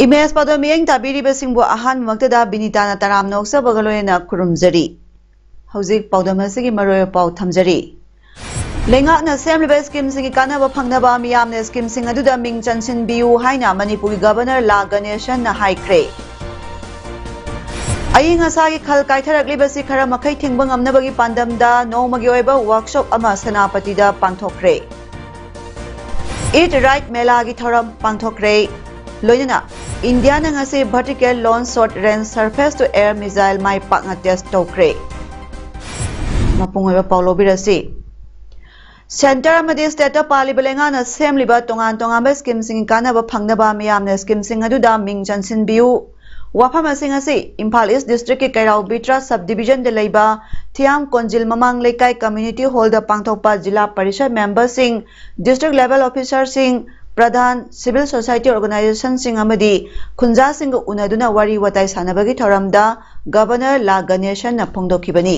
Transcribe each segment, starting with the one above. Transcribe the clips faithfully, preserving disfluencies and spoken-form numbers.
Image ꯄꯥꯎꯗꯝ ꯃꯤꯠꯌꯦꯡ ꯇꯥꯕꯤꯔꯤꯕꯁꯤꯡꯕꯨ ꯑꯍꯥꯟꯕꯃꯛꯇꯗ ꯕꯤꯅꯤꯇꯥꯅ ꯇꯔꯥꯝꯅ ꯑꯣꯛꯆꯕꯒ ꯂꯣꯏꯅꯅ ꯈꯨꯔꯨꯝꯖꯔꯤ꯫ ꯍꯧꯖꯤꯛ ꯄꯥꯎꯗꯝ ꯑꯁꯤꯒꯤ ꯃꯔꯨꯑꯣꯏꯕ ꯄꯥꯎ ꯊꯝꯖꯔꯤ꯫ ꯂꯩꯉꯥꯛꯅ ꯁꯦꯝꯂꯤꯕ ꯁ꯭ꯀꯤꯝꯁꯤꯡꯒꯤ ꯀꯥꯟꯅꯕ ꯐꯪꯅꯕ ꯃꯤꯌꯥꯝꯅ ꯁ꯭ꯀꯤꯝꯁꯤꯡ ꯑꯗꯨꯗ ꯃꯤꯡ ꯆꯟꯁꯤꯟꯕꯤꯌꯨ ꯍꯥꯏꯅ ꯃꯅꯤꯄꯨꯔꯒꯤ ꯒꯕꯔꯅꯔ ꯂꯥ ꯒꯅꯦꯁꯟꯅ ꯍꯥꯏꯈ꯭ꯔꯦ꯫ ꯑꯏꯪ ꯑꯁꯥꯒꯤ ꯈꯜ ꯀꯥꯏꯊꯔꯛꯂꯤꯕꯁꯤ ꯈꯔ ꯃꯈꯩ ꯊꯤꯡꯕ ꯉꯝꯅꯕꯒꯤ ꯄꯥꯟꯗꯝꯗ ꯅꯣꯡꯃꯒꯤ ꯑꯣꯏꯕ ꯋꯥꯔꯛꯁꯣꯞ ꯑꯃ ꯁꯦꯅꯥꯄꯇꯤꯗ ꯄꯥꯡꯊꯣꯛꯈ꯭ꯔꯦ꯫ ꯏꯠ ꯔꯥꯏꯠ ꯃꯦꯂꯥꯒꯤ ꯊꯧꯔꯝ ꯄꯥꯡꯊꯣꯛꯈ꯭ꯔꯦ꯫ ꯂꯣꯏꯅꯅ ꯏꯟꯗꯤꯌꯥꯅ ꯉꯁꯤ vertical launch short range surface to air missile ꯃꯥꯏ ꯄꯥꯛꯅ ꯇꯦꯁ ꯇꯧꯈ꯭ꯔꯦ꯫ ꯃꯄꯨꯡ ꯑꯣꯏꯕ ꯄꯥꯎ ꯂꯧꯕꯤꯔꯁꯤ꯫ ꯁꯦꯟꯇꯔ ꯑꯃꯗꯤ ꯁ꯭ꯇꯦꯠꯇ ꯄꯥꯜꯂꯤꯕ ꯂꯩꯉꯥꯛꯅ ꯁꯦꯝꯂꯤꯕ ꯇꯣꯉꯥꯟ ꯇꯣꯉꯥꯟꯕ ꯁ꯭ꯀꯤꯝꯁꯤꯡꯒꯤ ꯀꯥꯟꯅꯕ ꯐꯪꯅꯕ ꯃꯤꯌꯥꯝꯅ ꯁ꯭ꯀꯤꯝꯁꯤꯡ ꯑꯗꯨꯗ ꯃꯤꯡ ꯆꯟꯁꯤꯟꯕꯤꯌꯨ꯫ ꯋꯥꯐꯝ ꯑꯁꯤꯡ ꯑꯁꯤ ꯏꯝꯐꯥꯜ ꯏꯁ ꯗꯤꯁꯇ꯭ꯔꯤꯛꯀꯤ ꯀꯩꯔꯥꯎ ꯕꯤꯇ꯭ꯔꯥ ꯁꯕ ꯗꯤꯕꯤꯖꯟꯗ ꯂꯩꯕ ꯊꯤꯌꯥꯝ ꯀꯣꯟꯖꯤꯜ ꯃꯃꯥꯡ ꯂꯩꯀꯥꯏ ꯀꯝꯃ꯭ꯌꯨꯅꯤꯇꯤ ꯍꯣꯜꯗ ꯄꯥꯡꯊꯣꯛꯄ ꯖꯤꯂꯥ ꯄꯔꯤꯁꯗ ꯃꯦꯝꯕꯔꯁꯤꯡ, ꯗꯤꯁꯇ꯭ꯔꯤꯛ ꯂꯦꯚꯦꯜ ꯑꯣꯐꯤꯁꯔꯁꯤꯡ, ꯄ꯭ꯔꯙꯥꯟ, ꯁꯤꯚꯤꯜ ꯁꯣꯁꯥꯏꯇꯤ ꯑꯣꯔꯒꯅꯥꯏꯖꯦꯁꯟꯁꯤꯡ ꯑꯃꯗꯤ ꯈꯨꯟꯖꯥꯁꯤꯡꯒ ꯎꯅꯗꯨꯅ ꯋꯥꯔꯤ ꯋꯥꯇꯥꯏ ꯁꯥꯟꯅꯕꯒꯤ ꯊꯧꯔꯝꯗ ꯒꯕꯔꯅꯔ ꯂꯥ ꯒꯅꯦꯁꯟꯅ ꯐꯣꯡꯗꯣꯛꯈꯤꯕꯅꯤ꯫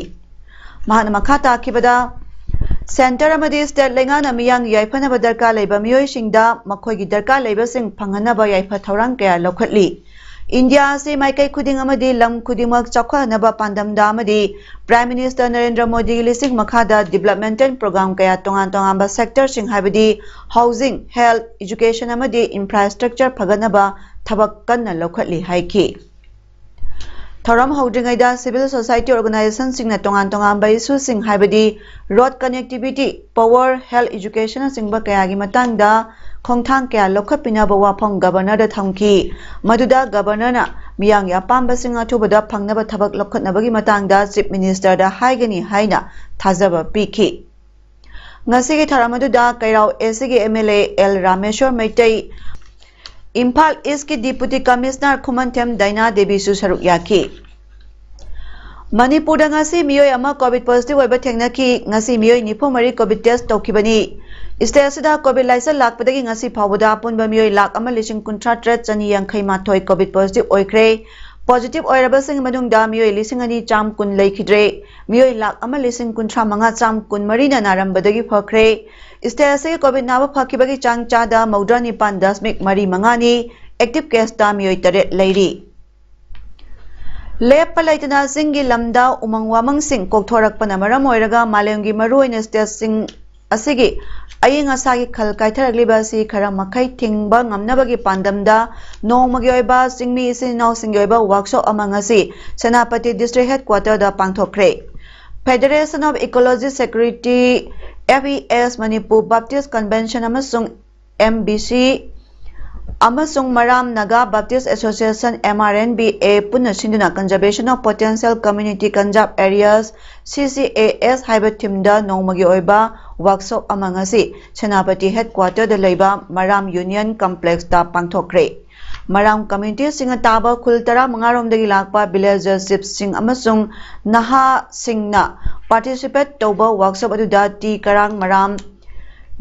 ꯃꯍꯥꯛꯅ ꯃꯈꯥ ꯇꯥꯈꯤꯕꯗ, ꯁꯦꯟꯇꯔ ꯑꯃꯗꯤ ꯁ꯭ꯇꯦꯠ ꯂꯩꯉꯥꯛꯅ ꯃꯤꯌꯥꯝꯒꯤ ꯌꯥꯏꯐꯅꯕ ꯗꯔꯀꯥꯔ ꯂꯩꯕ ꯃꯤꯑꯣꯏꯁꯤꯡꯗ ꯃꯈꯣꯏꯒꯤ ꯗꯔꯀꯥꯔ ꯂꯩꯕꯁꯤꯡ ꯐꯪꯍꯟꯅꯕ ꯌꯥꯏꯐ ꯊꯧꯔꯥꯡ ꯀꯌꯥ ꯂꯧꯈꯠꯂꯤ꯫ ꯏꯟꯗꯤꯌꯥ ꯑꯁꯤ ꯃꯥꯏꯀꯩ ꯈꯨꯗꯤꯡ ꯑꯃꯗꯤ ꯂꯝ ꯈꯨꯗꯤꯡꯃꯛ ꯆꯥꯎꯈꯠꯍꯟꯅꯕ ꯄꯥꯟꯗꯝꯗ ꯑꯃꯗꯤ ꯄ꯭ꯔꯥꯏꯝ ꯃꯤꯅꯤꯁꯇꯔ ꯅꯔꯦꯟꯗ꯭ꯔ ꯃꯣꯗꯤꯒꯤ ꯂꯤꯁꯤꯡ ꯃꯈꯥꯗ ꯗꯤꯕ꯭ꯂꯞꯃꯦꯟꯇꯦꯜ ꯄ꯭ꯔꯣꯒ꯭ꯔꯥꯝ ꯀꯌꯥ ꯇꯣꯉꯥꯟ ꯇꯣꯉꯥꯟꯕ ꯁꯦꯛꯇꯔꯁꯤꯡ ꯍꯥꯏꯕꯗꯤ ꯍꯥꯎꯖꯤꯡ, ꯍꯦꯜꯊ, ꯏꯖꯨꯀꯦꯁꯟ ꯑꯃꯗꯤ ꯏꯟꯐ꯭ꯔꯥꯁ꯭ꯇ꯭ꯔꯛꯆꯔ ꯐꯒꯠꯅꯕ ꯊꯕꯛ ꯀꯟꯅ ꯂꯧꯈꯠꯂꯤ ꯍꯥꯏꯈꯤ꯫ ꯊꯧꯔꯝ ꯍꯧꯗ꯭ꯔꯤꯉꯩꯗ ꯁꯤꯚꯤꯜ ꯁꯣꯁꯥꯏꯇꯤ ꯑꯣꯔꯒꯅꯥꯏꯖꯦꯁꯟꯁꯤꯡꯅ ꯇꯣꯉꯥꯟ ꯇꯣꯉꯥꯟꯕ ꯏꯁꯨꯁꯤꯡ ꯍꯥꯏꯕꯗꯤ ꯔꯣꯗ ꯀꯅꯦꯛꯇꯤꯚꯤꯇꯤ, ꯄꯥꯋꯔ, ꯍꯦꯜꯊ, ꯏꯖꯨꯀꯦꯁꯟꯅꯆꯤꯡꯕ ꯀꯌꯥꯒꯤ ꯃꯇꯥꯡꯗ ꯈꯣꯡꯊꯥꯡ ꯀꯌꯥ ꯂꯧꯈꯠꯄꯤꯅꯕ ꯋꯥꯐꯝ ꯒꯕꯔꯅꯔꯗ ꯊꯝꯈꯤ꯫ ꯃꯗꯨꯗ ꯒꯕꯔꯅꯔꯅ ꯃꯤꯌꯥꯝꯒꯤ ꯑꯄꯥꯝꯕꯁꯤꯡ ꯑꯊꯨꯕꯗ ꯐꯪꯅꯕ ꯊꯕꯛ ꯂꯧꯈꯠꯅꯕꯒꯤ ꯃꯇꯥꯡꯗ ꯆꯤꯐ ꯃꯤꯅꯤꯁꯇꯔꯗ ꯍꯥꯏꯒꯅꯤ ꯍꯥꯏꯅ ꯊꯥꯖꯕ ꯄꯤꯈꯤ꯫ ꯉꯁꯤꯒꯤ ꯊꯧꯔꯝ ꯑꯗꯨꯗ ꯀꯩꯔꯥꯎ ꯑꯦꯁꯤꯒꯤ M L A L Rameshwar Meitei, Imphal ꯏꯁꯀꯤ ꯗꯤꯄꯨꯇꯤ ꯀꯃꯤꯁꯅꯔ ꯈꯨꯃꯟꯊꯦꯝ ꯗꯥꯏꯅꯥ ꯗꯦꯕꯤꯁꯨ ꯁꯔꯨꯛ ꯌꯥꯈꯤ꯫ ꯃꯅꯤꯄꯨꯔꯗ ꯉꯁꯤ ꯃꯤꯑꯣꯏ ꯑꯃ ꯀꯣꯚꯤꯗ ꯄꯣꯖꯤꯇꯤꯚ ꯑꯣꯏꯕ ꯊꯦꯡꯅꯈꯤ꯫ ꯉꯁꯤ ꯃꯤꯑꯣꯏ ꯅꯤꯐꯨ ꯃꯔꯤ ꯀꯣꯚꯤꯗ ꯇꯦꯁ ꯇꯧꯈꯤꯕꯅꯤ꯫ ꯁ꯭ꯇꯦꯠ ꯑꯁꯤꯗ ꯀꯣꯚꯤꯗ ꯂꯥꯏꯆꯠ ꯂꯥꯛꯄꯗꯒꯤ ꯉꯁꯤ ꯐꯥꯎꯕꯗ ꯑꯄꯨꯟꯕ ꯃꯤꯑꯣꯏ ꯂꯥꯈ ꯑꯃ ꯂꯤꯁꯤꯡ ꯀꯨꯟꯊ꯭ꯔꯥ ꯇꯔꯦꯠ ꯆꯅꯤ ꯌꯥꯡꯈꯩ ꯃꯥꯊꯣꯏ ꯀꯣꯚꯤꯗ ꯄꯣꯖꯤꯇꯤꯚ ꯑꯣꯏꯈ꯭ꯔꯦ꯫ ꯄꯣꯖꯤꯇꯤꯚ ꯑꯣꯏꯔꯕꯁꯤꯡꯒꯤ ꯃꯅꯨꯡꯗ ꯃꯤꯑꯣꯏ ꯂꯤꯁꯤꯡ ꯑꯅꯤ ꯆꯥꯝ ꯀꯨꯟ ꯂꯩꯈꯤꯗ꯭ꯔꯦ꯫ ꯃꯤꯑꯣꯏ ꯂꯥꯈ ꯑꯃ ꯂꯤꯁꯤꯡ ꯀꯨꯟꯊ꯭ꯔꯥ ꯃꯉꯥ ꯆꯥꯝ ꯀꯨꯟ ꯃꯔꯤꯅ ꯅꯥꯔꯝꯕꯗꯒꯤ ꯐꯈ꯭ꯔꯦ꯫ ꯁ꯭ꯇꯦꯠ ꯑꯁꯤꯒꯤ ꯀꯣꯚꯤꯗ ꯅꯥꯕ ꯐꯈꯤꯕꯒꯤ ꯆꯥꯡ ꯆꯥꯗ ꯃꯧꯗ꯭ꯔꯥ ꯅꯤꯄꯥꯟ ꯗꯁꯃꯤꯛ ꯃꯔꯤ ꯃꯉꯥꯅꯤ꯫ ꯑꯦꯛꯇꯤꯚ ꯀꯦꯁꯇ ꯃꯤꯑꯣꯏ ꯇꯔꯦꯠ ꯂꯩꯔꯤ꯫ ꯂꯦꯞꯄ ꯂꯩꯇꯅ ꯆꯤꯡꯒꯤ ꯂꯝꯗ ꯎꯃꯪ ꯋꯥꯃꯪꯁꯤꯡ ꯀꯣꯛꯊꯣꯔꯛꯄꯅ ꯃꯔꯝ ꯑꯣꯏꯔꯒ ꯃꯥꯂꯦꯝꯒꯤ ꯃꯔꯨꯑꯣꯏꯅ ꯁ꯭ꯇꯦꯠꯁꯤꯡ ꯑꯁꯤꯒꯤ ꯑꯏꯪ ꯑꯁꯥꯒꯤ ꯈꯜ ꯀꯥꯏꯊꯔꯛꯂꯤꯕ ꯑꯁꯤ ꯈꯔ ꯃꯈꯩ ꯊꯤꯡꯕ ꯉꯝꯅꯕꯒꯤ ꯄꯥꯟꯗꯝꯗ ꯅꯣꯡꯃꯒꯤ ꯑꯣꯏꯕ ꯆꯤꯡꯃꯤ ꯏꯆꯤꯟ ꯏꯅꯥꯎꯁꯤꯡꯒꯤ ꯑꯣꯏꯕ ꯋꯥꯔꯛꯁꯣꯞ ꯑꯃ ꯉꯁꯤ ꯁꯦꯅꯥꯄꯇꯤ ꯗꯤꯁꯇ꯭ꯔꯤꯛ ꯍꯦꯗꯀ꯭ꯋꯥꯇꯔꯗ ꯄꯥꯡꯊꯣꯛꯈ꯭ꯔꯦ꯫ Federation of Ecology Security, F E S, Manipur Baptist Convention ꯑꯃꯁꯨꯡ M B C ꯑꯃꯁꯨꯡ Maram Naga Baptist Association, M R N B A, ꯄꯨꯟꯅ ꯁꯤꯟꯗꯨꯅ Conservation of Potential Community Conserved Areas, C C A S, ꯍꯥꯏꯕ ꯊꯤꯝꯗ ꯅꯣꯡꯃꯒꯤ ꯑꯣꯏꯕ ꯋꯥꯔꯛꯁꯣꯞ ꯑꯃ ꯉꯁꯤ ꯁꯦꯅꯥꯄꯇꯤ ꯍꯦꯗꯀ꯭ꯋꯥꯇꯔꯗ ꯂꯩꯕ ꯃꯔꯥꯝ ꯌꯨꯅꯤꯌꯟ ꯀꯝꯄ꯭ꯂꯦꯛꯁꯇ ꯄꯥꯡꯊꯣꯛꯈ꯭ꯔꯦ꯫ ꯃꯔꯥꯝ ꯀꯝꯃ꯭ꯌꯨꯅꯤꯇꯤꯁꯤꯡꯅ ꯇꯥꯕ ꯈꯨꯜ ꯇꯔꯥꯃꯉꯥ ꯔꯣꯝꯗꯒꯤ ꯂꯥꯛꯄ ꯚꯤꯂꯦꯖꯔ ꯆꯤꯐꯁꯤꯡ ꯑꯃꯁꯨꯡ ꯅꯍꯥꯁꯤꯡꯅ ꯄꯥꯔꯇꯤꯁꯤꯄꯦꯠ ꯇꯧꯕ ꯋꯥꯔꯛꯁꯣꯞ ꯑꯗꯨꯗ ꯇꯤ ꯀꯔꯥꯡ ꯃꯔꯥꯝ,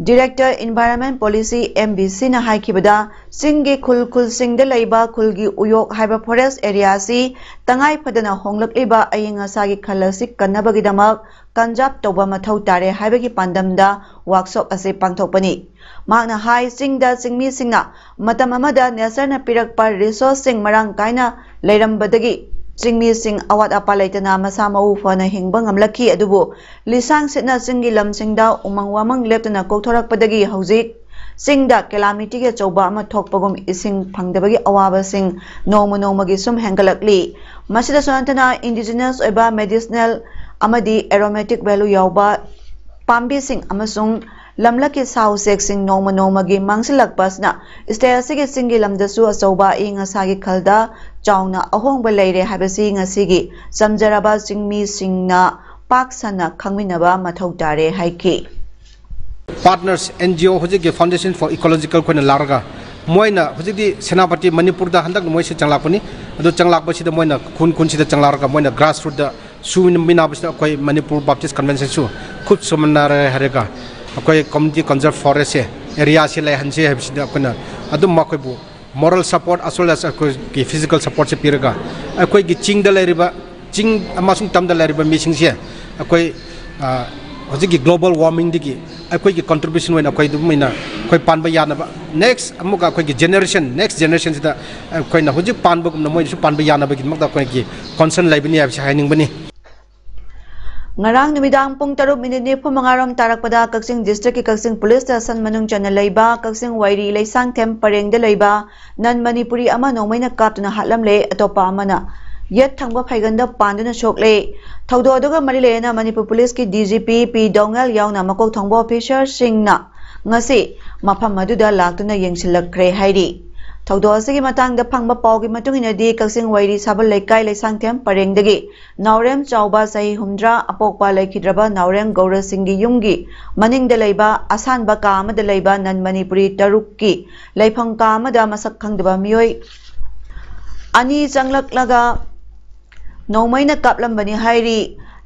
director, environment policy, M B C, ꯅ ꯍꯥꯏꯈꯤꯕꯗ, ꯆꯤꯡꯒꯤ ꯈꯨꯜ ꯈꯨꯜꯁꯤꯡꯗ ꯂꯩꯕ ꯈꯨꯜꯒꯤ ꯎꯌꯣꯛ ꯍꯥꯏꯕ ꯐꯣꯔꯦꯁ ꯑꯦꯔꯤꯌꯥ ꯑꯁꯤ ꯇꯉꯥꯏ ꯐꯗꯅ ꯍꯣꯡꯂꯛꯂꯤꯕ ꯑꯏꯪ ꯑꯁꯥꯒꯤ ꯈꯜ ꯑꯁꯤ ꯀꯟꯅꯕꯒꯤꯗꯃꯛ ꯀꯟꯖꯥꯔꯕ ꯇꯧꯕ ꯃꯊꯧ ꯇꯥꯔꯦ ꯍꯥꯏꯕꯒꯤ ꯄꯥꯟꯗꯝꯗ ꯋꯥꯔꯛꯁꯣꯞ ꯑꯁꯤ ꯄꯥꯡꯊꯣꯛꯄꯅꯤ꯫ ꯃꯍꯥꯛꯅ ꯍꯥꯏ, ꯆꯤꯡꯗ ꯆꯤꯡꯃꯤꯁꯤꯡꯅ ꯃꯇꯝ ꯑꯃꯗ ꯅꯦꯆꯔꯅ ꯄꯤꯔꯛꯄ ꯔꯤꯁꯣꯔꯁꯁꯤꯡ ꯃꯔꯥꯡ ꯀꯥꯏꯅ ꯂꯩꯔꯝꯕꯗꯒꯤ ꯆꯤꯡꯃꯤꯁꯤꯡ ꯑꯋꯥꯠ ꯑꯄꯥ ꯂꯩꯇꯅ ꯃꯁꯥ ꯃꯎ ꯐꯅ ꯍꯤꯡꯕ ꯉꯝꯂꯛꯈꯤ꯫ ꯑꯗꯨꯕꯨ ꯂꯤꯁꯥꯡ ꯁꯤꯠꯅ ꯆꯤꯡꯒꯤ ꯂꯝꯁꯤꯡꯗ ꯎꯃꯪ ꯋꯥꯃꯪ ꯂꯦꯞꯇꯅ ꯀꯣꯛꯊꯣꯔꯛꯄꯗꯒꯤ ꯍꯧꯖꯤꯛ ꯆꯤꯡꯗ ꯀꯦꯂꯥꯃꯤꯇꯤꯒꯤ ꯑꯆꯧꯕ ꯑꯃ ꯊꯣꯛꯄꯒꯨꯝ ꯏꯁꯤꯡ ꯐꯪꯗꯕꯒꯤ ꯑꯋꯥꯕꯁꯤꯡ ꯅꯣꯡꯃ ꯅꯣꯡꯃꯒꯤ ꯁꯨꯝ ꯍꯦꯟꯒꯠꯂꯛꯂꯤ꯫ ꯃꯁꯤꯗꯁꯨ ꯅꯠꯇꯅ ꯏꯟꯗꯤꯖꯤꯅꯁ ꯑꯣꯏꯕ ꯃꯦꯗꯤꯁꯅꯦꯜ ꯑꯃꯗꯤ ꯑꯦꯔꯣꯃꯦꯇꯤꯛ ꯚꯦꯂꯨ ꯌꯥꯎꯕ ꯄꯥꯝꯕꯤꯁꯤꯡ ꯑꯃꯁꯨꯡ ꯂꯝꯂꯛꯀꯤ ꯁꯥ ꯎꯆꯦꯛꯁꯤꯡ ꯅꯣꯡꯃ ꯅꯣꯡꯃꯒꯤ ꯃꯥꯡꯁꯤꯜꯂꯛꯄ ꯑꯁꯤꯅ ꯁ꯭ꯇꯦꯠ ꯑꯁꯤꯒꯤ ꯆꯤꯡꯒꯤ ꯂꯝꯗꯁꯨ ꯑꯆꯧꯕ ꯑꯏꯪ ꯑꯁꯥꯒꯤ ꯈꯜꯗ ꯆꯥꯎꯅ ꯑꯍꯣꯡꯕ ꯂꯩꯔꯦ ꯍꯥꯏꯕꯁꯤ ꯉꯁꯤꯒꯤ ꯆꯝꯖꯔꯕ ꯆꯤꯡꯃꯤꯁꯤꯡꯅ ꯄꯥꯛ ꯁꯟꯅ ꯈꯪꯃꯤꯟꯅꯕ ꯃꯊꯧ ꯇꯥꯔꯦ ꯍꯥꯏꯈꯤ꯫ Partners, N G O, ꯍꯧꯖꯤꯛꯀꯤ Foundation for Ecological ꯑꯩꯈꯣꯏꯅ ꯂꯥꯛꯂꯒ ꯃꯣꯏꯅ ꯍꯧꯖꯤꯛꯇꯤ ꯁꯦꯅꯥꯄꯇꯤ, ꯃꯅꯤꯄꯨꯔꯗ ꯍꯟꯗꯛ ꯃꯣꯏꯁꯤ ꯆꯪꯂꯛꯄꯅꯤ꯫ ꯑꯗꯨ ꯆꯪꯂꯛꯄꯁꯤꯗ ꯃꯣꯏꯅ ꯈꯨꯟ ꯈꯨꯟꯁꯤꯗ ꯆꯪꯂꯛꯂꯒ ꯃꯣꯏꯅ grassrootꯇ ꯁꯨꯃꯤꯟꯅꯕꯁꯤꯗ ꯑꯩꯈꯣꯏ ꯃꯅꯤꯄꯨꯔ ꯕꯥꯞꯇꯤꯁ ꯀꯟꯚꯦꯟꯁꯟꯁꯨ ꯈꯨꯠ ꯁꯝꯅꯔꯦ ꯍꯥꯏꯔꯒ ꯑꯩꯈꯣꯏ community conserve forestꯁꯦ, areaꯁꯦ ꯂꯩꯍꯟꯁꯦ ꯍꯥꯏꯕꯁꯤꯗ ꯑꯩꯈꯣꯏꯅ ꯑꯗꯨꯝ ꯃꯈꯣꯏꯕꯨ moral support as well as ꯑꯩꯈꯣꯏꯒꯤ physical supportꯁꯦ ꯄꯤꯔꯒ ꯑꯩꯈꯣꯏꯒꯤ ꯆꯤꯡꯗ ꯂꯩꯔꯤꯕ, ꯆꯤꯡ ꯑꯃꯁꯨꯡ ꯇꯝꯗ ꯂꯩꯔꯤꯕ ꯃꯤꯁꯤꯡꯁꯦ ꯑꯩꯈꯣꯏ, ꯑ, ꯍꯧꯖꯤꯛꯀꯤ global warmingꯗꯒꯤ ꯑꯩꯈꯣꯏꯒꯤ contribution ꯑꯣꯏꯅ ꯑꯩꯈꯣꯏ ꯑꯗꯨꯝ ꯑꯣꯏꯅ ꯑꯩꯈꯣꯏ ꯄꯥꯟꯕ ꯌꯥꯅꯕ, next ꯑꯃꯨꯛꯀ ꯑꯩꯈꯣꯏꯒꯤ generation, next generationꯁꯤꯗ ꯑꯩꯈꯣꯏꯅ ꯍꯧꯖꯤꯛ ꯄꯥꯟꯕꯒꯨꯝꯅ ꯃꯣꯏꯅꯁꯨ ꯄꯥꯟꯕ ꯌꯥꯅꯕꯒꯤꯗꯃꯛꯇ ꯑꯩꯈꯣꯏꯒꯤ concern ꯂꯩꯕꯅꯤ ꯍꯥꯏꯕꯁꯤ ꯍꯥꯏꯅꯤꯡꯕꯅꯤ꯫ ꯉꯔꯥꯡ ꯅꯨꯃꯤꯗꯥꯡ ꯄꯨꯡ ꯇꯔꯨꯛ ꯃꯤꯅꯤꯠ ꯅꯤꯐꯨ ꯃꯉꯥ ꯔꯣꯝ ꯇꯥꯔꯛꯄꯗ ꯀꯛꯆꯤꯡ districtꯀꯤ ꯀꯛꯆꯤꯡ police station ꯃꯅꯨꯡ ꯆꯟꯅ ꯂꯩꯕ ꯀꯛꯆꯤꯡ ꯋꯥꯏꯔꯤ ꯂꯩꯁꯥꯡꯊꯦꯝ ꯄꯔꯦꯡꯗ ꯂꯩꯕ non Manipuri ꯑꯃ ꯅꯣꯡꯃꯩꯅ ꯀꯥꯞꯇꯨꯅ ꯍꯥꯠꯂꯝꯂꯦ꯫ ꯑꯇꯣꯞꯄ ꯑꯃꯅ ꯌꯦꯠ ꯊꯪꯕ ꯐꯩꯒꯟꯗ ꯄꯥꯟꯗꯨꯅ ꯁꯣꯛꯂꯦ꯫ ꯊꯧꯗꯣꯛ ꯑꯗꯨꯒ ꯃꯔꯤ ꯂꯩꯅꯅ ꯃꯅꯤꯄꯨꯔ policeꯀꯤ DGP ꯄꯤ ꯗꯣꯉꯦꯜ ꯌꯥꯎꯅ ꯃꯀꯣꯛ ꯊꯣꯡꯕ officerꯁꯤꯡꯅ ꯉꯁꯤ ꯃꯐꯝ ꯑꯗꯨꯗ ꯂꯥꯛꯇꯨꯅ ꯌꯦꯡꯁꯤꯜꯂꯛꯈ꯭ꯔꯦ ꯍꯥꯏꯔꯤ꯫ ꯊꯧꯗꯣꯛ ꯑꯁꯤꯒꯤ ꯃꯇꯥꯡꯗ ꯐꯪꯕ ꯄꯥꯎꯒꯤ ꯃꯇꯨꯡ ꯏꯟꯅꯗꯤ, ꯀꯛꯆꯤꯡ ꯋꯥꯏꯔꯤ ꯁꯥꯕꯜ ꯂꯩꯀꯥꯏ ꯂꯩꯁꯥꯡꯊꯦꯝ ꯄꯔꯦꯡꯗꯒꯤ ꯅꯥꯎꯔꯦꯝ ꯆꯥꯎꯕ, ꯆꯍꯤ ꯍꯨꯝꯗ꯭ꯔꯥ, ꯑꯄꯣꯛꯄ ꯂꯩꯈꯤꯗ꯭ꯔꯕ ꯅꯥꯎꯔꯦꯝ ꯒꯧꯔꯁꯤꯡꯒꯤ ꯌꯨꯝꯒꯤ ꯃꯅꯤꯡꯗ ꯂꯩꯕ ꯑꯁꯥꯟꯕ ꯀꯥ ꯑꯃꯗ ꯂꯩꯕ non Manipuri ꯇꯔꯨꯛꯀꯤ ꯂꯩꯐꯝ ꯀꯥ ꯑꯃꯗ ꯃꯁꯛ ꯈꯪꯗꯕ ꯃꯤꯑꯣꯏ ꯑꯅꯤ ꯆꯪꯂꯛꯂꯒ ꯅꯣꯡꯃꯩꯅ ꯀꯥꯞꯂꯝꯕꯅꯤ ꯍꯥꯏꯔꯤ꯫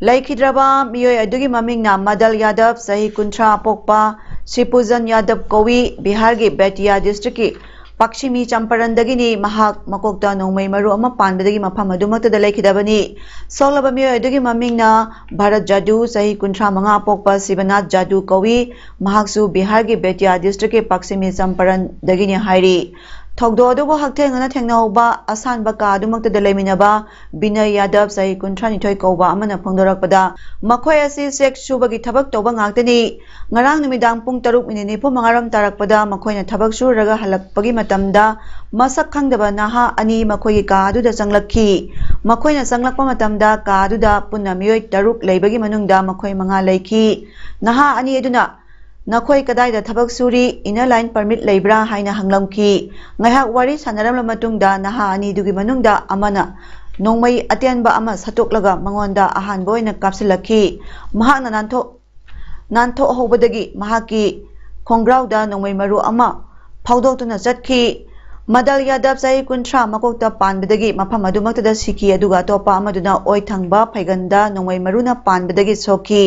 ꯂꯩꯈꯤꯗ꯭ꯔꯕ ꯃꯤꯑꯣꯏ ꯑꯗꯨꯒꯤ ꯃꯃꯤꯡꯅ ꯃꯗꯜ ꯌꯥꯗꯕ, ꯆꯍꯤ ꯀꯨꯟꯊ꯭ꯔꯥ, ꯑꯄꯣꯛꯄ ꯁꯤꯄꯨꯖꯟ ꯌꯥꯗꯕ ꯀꯧꯏ꯫ ꯕꯤꯍꯥꯔꯒꯤ ꯕꯦꯇꯤꯌꯥ districtꯀꯤ ꯄꯛꯁꯤꯃꯤ ꯆꯝꯄꯔꯟꯗꯒꯤꯅꯤ꯫ ꯃꯍꯥꯛ ꯃꯀꯣꯛꯇ ꯅꯣꯡꯃꯩ ꯃꯔꯨ ꯑꯃ ꯄꯥꯟꯕꯗꯒꯤ ꯃꯐꯝ ꯑꯗꯨꯃꯛꯇꯗ ꯂꯩꯈꯤꯗꯕꯅꯤ꯫ ꯁꯣꯛꯂꯕ ꯃꯤꯑꯣꯏ ꯑꯗꯨꯒꯤ ꯃꯃꯤꯡꯅ ꯚꯥꯔꯠ ꯖꯥꯗꯨ, ꯆꯍꯤ ꯀꯨꯟꯊ꯭ꯔꯥ ꯃꯉꯥ, ꯑꯄꯣꯛꯄ ꯁꯤꯕꯅꯥꯊ ꯖꯥꯗꯨ ꯀꯧꯏ꯫ ꯃꯍꯥꯛꯁꯨ ꯕꯤꯍꯥꯔꯒꯤ ꯕꯦꯇꯤꯌꯥ districtꯀꯤ ꯄꯛꯁꯤꯃꯤ ꯆꯝꯄꯔꯟꯗꯒꯤꯅꯤ ꯍꯥꯏꯔꯤ꯫ ꯊꯧꯗꯣꯛ ꯑꯗꯨꯕꯨ ꯍꯛꯊꯦꯡꯅꯅ ꯊꯦꯡꯅꯍꯧꯕ ꯑꯁꯥꯟꯕ ꯀꯥ ꯑꯗꯨꯃꯛꯇꯗ ꯂꯩꯃꯤꯟꯅꯕ ꯕꯤꯅꯌ ꯌꯥꯗꯕ, ꯆꯍꯤ ꯀꯨꯟꯊ꯭ꯔꯥꯅꯤꯊꯣꯏ ꯀꯧꯕ ꯑꯃꯅ ꯐꯣꯡꯗꯣꯔꯛꯄꯗ, ꯃꯈꯣꯏ ꯑꯁꯤ ꯆꯦꯛ ꯁꯨꯕꯒꯤ ꯊꯕꯛ ꯇꯧꯕ ꯉꯥꯛꯇꯅꯤ꯫ ꯉꯔꯥꯡ ꯅꯨꯃꯤꯗꯥꯡ ꯄꯨꯡ ꯇꯔꯨꯛ ꯃꯤꯅꯤꯠ ꯅꯤꯐꯨ ꯃꯉꯥ ꯔꯣꯝ ꯇꯥꯔꯛꯄꯗ ꯃꯈꯣꯏꯅ ꯊꯕꯛ ꯁꯨꯔꯒ ꯍꯜꯂꯛꯄꯒꯤ ꯃꯇꯝꯗ ꯃꯁꯛ ꯈꯪꯗꯕ ꯅꯍꯥ ꯑꯅꯤ ꯃꯈꯣꯏꯒꯤ ꯀꯥ ꯑꯗꯨꯗ ꯆꯪꯂꯛꯈꯤ꯫ ꯃꯈꯣꯏꯅ ꯆꯪꯂꯛꯄ ꯃꯇꯝꯗ ꯀꯥ ꯑꯗꯨꯗ ꯄꯨꯟꯅ ꯃꯤꯑꯣꯏ ꯇꯔꯨꯛ ꯂꯩꯕꯒꯤ ꯃꯅꯨꯡꯗ ꯃꯈꯣꯏ ꯃꯉꯥ ꯂꯩꯈꯤ꯫ ꯅꯍꯥ ꯑꯅꯤ ꯑꯗꯨꯅ "ꯅꯈꯣꯏ ꯀꯗꯥꯏꯗ ꯊꯕꯛ ꯁꯨꯔꯤ? Inner Line Permit ꯂꯩꯕ꯭ꯔꯥ?" ꯍꯥꯏꯅ ꯍꯪꯂꯝꯈꯤ꯫ ꯉꯥꯏꯍꯥꯛ ꯋꯥꯔꯤ ꯁꯥꯟꯅꯔꯝꯂꯕ ꯃꯇꯨꯡꯗ ꯅꯍꯥ ꯑꯅꯤꯗꯨꯒꯤ ꯃꯅꯨꯡꯗ ꯑꯃꯅ ꯅꯣꯡꯃꯩ ꯑꯇꯦꯟꯕ ꯑꯃ ꯁꯠꯇꯣꯛꯂꯒ ꯃꯉꯣꯟꯗ ꯑꯍꯥꯟꯕ ꯑꯣꯏꯅ ꯀꯥꯞꯁꯤꯜꯂꯛꯈꯤ꯫ ꯃꯍꯥꯛꯅ ꯅꯥꯟꯊꯣꯛ-, ꯅꯥꯟꯊꯣꯛꯍꯧꯕꯗꯒꯤ ꯃꯍꯥꯛꯀꯤ ꯈꯣꯡꯒ꯭ꯔꯥꯎꯗ ꯅꯣꯡꯃꯩ ꯃꯔꯨ ꯑꯃ ꯍꯧꯗꯣꯛꯇꯨꯅ ꯆꯠꯈꯤ꯫ ꯃꯗꯜ ꯌꯥꯗꯕ ꯆꯍꯤ ꯀꯨꯟꯊ꯭ꯔꯥ ꯃꯀꯣꯛꯇ ꯄꯥꯟꯕꯗꯒꯤ ꯃꯐꯝ ꯑꯗꯨꯃꯛꯇꯗ ꯁꯤꯈꯤ, ꯑꯗꯨꯒ ꯑꯇꯣꯞꯄ ꯑꯃꯗꯨꯅ ꯑꯣꯏ ꯊꯪꯕ ꯐꯩꯒꯟꯗ ꯅꯣꯡꯃꯩ ꯃꯔꯨꯅ ꯄꯥꯟꯕꯗꯒꯤ ꯁꯣꯛꯈꯤ꯫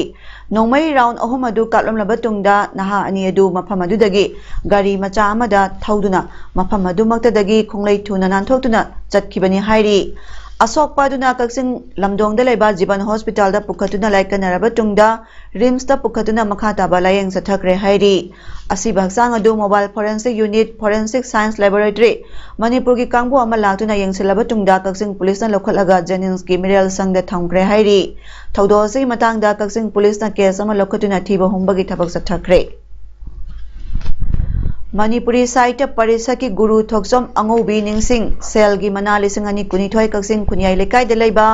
ꯅꯣꯡꯃꯩ ꯔꯥꯎꯟ ꯑꯍꯨꯝ ꯑꯗꯨ ꯀꯥꯞꯂꯝꯂꯕ ꯇꯨꯡꯗ ꯅꯍꯥ ꯑꯅꯤ ꯑꯗꯨ ꯃꯐꯝ ꯑꯗꯨꯗꯒꯤ ꯒꯥꯔꯤ ꯃꯆꯥ ꯑꯃꯗ ꯊꯧꯗꯨꯅ ꯃꯐꯝ ꯑꯗꯨꯃꯛꯇꯗꯒꯤ ꯈꯣꯡꯂꯩ ꯊꯨꯅ ꯅꯥꯟꯊꯣꯛꯇꯨꯅ ꯆꯠꯈꯤꯕꯅꯤ ꯍꯥꯏꯔꯤ꯫ ꯑꯁꯣꯛꯄ ꯑꯗꯨꯅ ꯀꯛꯆꯤꯡ ꯂꯝꯗꯣꯡꯗ ꯂꯩꯕ ꯖꯤꯕꯟ ꯍꯣꯁꯄꯤꯇꯥꯜꯗ ꯄꯨꯈꯠꯇꯨꯅ ꯂꯥꯏꯀꯠꯅꯔꯕ ꯇꯨꯡꯗ ꯔꯤꯝꯁꯇ ꯄꯨꯈꯠꯇꯨꯅ ꯃꯈꯥ ꯇꯥꯕ ꯂꯥꯌꯦꯡ ꯆꯠꯊꯈ꯭ꯔꯦ ꯍꯥꯏꯔꯤ꯫ ꯑꯁꯤꯕ ꯍꯛꯆꯥꯡ ꯑꯗꯨ mobile forensic unit, forensic science laboratory, ꯃꯅꯤꯄꯨꯔꯒꯤ ꯀꯥꯡꯕꯨ ꯑꯃ ꯂꯥꯛꯇꯨꯅ ꯌꯦꯡꯁꯤꯜꯂꯕ ꯇꯨꯡꯗ ꯀꯛꯆꯤꯡ ꯄꯨꯂꯤꯁꯅ ꯂꯧꯈꯠꯂꯒ ꯖꯦꯅꯤꯝꯁꯀꯤ ꯃꯤꯔꯦꯜ ꯁꯪꯗ ꯊꯝꯈ꯭ꯔꯦ ꯍꯥꯏꯔꯤ꯫ ꯊꯧꯗꯣꯛ ꯑꯁꯤꯒꯤ ꯃꯇꯥꯡꯗ ꯀꯛꯆꯤꯡ ꯄꯨꯂꯤꯁꯅ ꯀꯦꯁ ꯑꯃ ꯂꯧꯈꯠꯇꯨꯅ ꯊꯤꯕ ꯍꯨꯝꯕꯒꯤ ꯊꯕꯛ ꯆꯠꯊꯈ꯭ꯔꯦ꯫ ꯃꯅꯤꯄꯨꯔꯤ ꯁꯥꯍꯤꯇ꯭ꯌ ꯄꯔꯤꯁꯠꯀꯤ ꯒꯨꯔꯨ ꯊꯣꯛꯆꯣꯝ ꯑꯉꯧꯕꯤ ꯅꯤꯡꯁꯤꯡ ꯁꯦꯜꯒꯤ ꯃꯅꯥ ꯂꯤꯁꯤꯡ ꯑꯅꯤ ꯀꯨꯟꯅꯤꯊꯣꯏ ꯀꯛꯆꯤꯡ ꯈꯨꯟꯌꯥꯏ ꯂꯩꯀꯥꯏꯗ ꯂꯩꯕ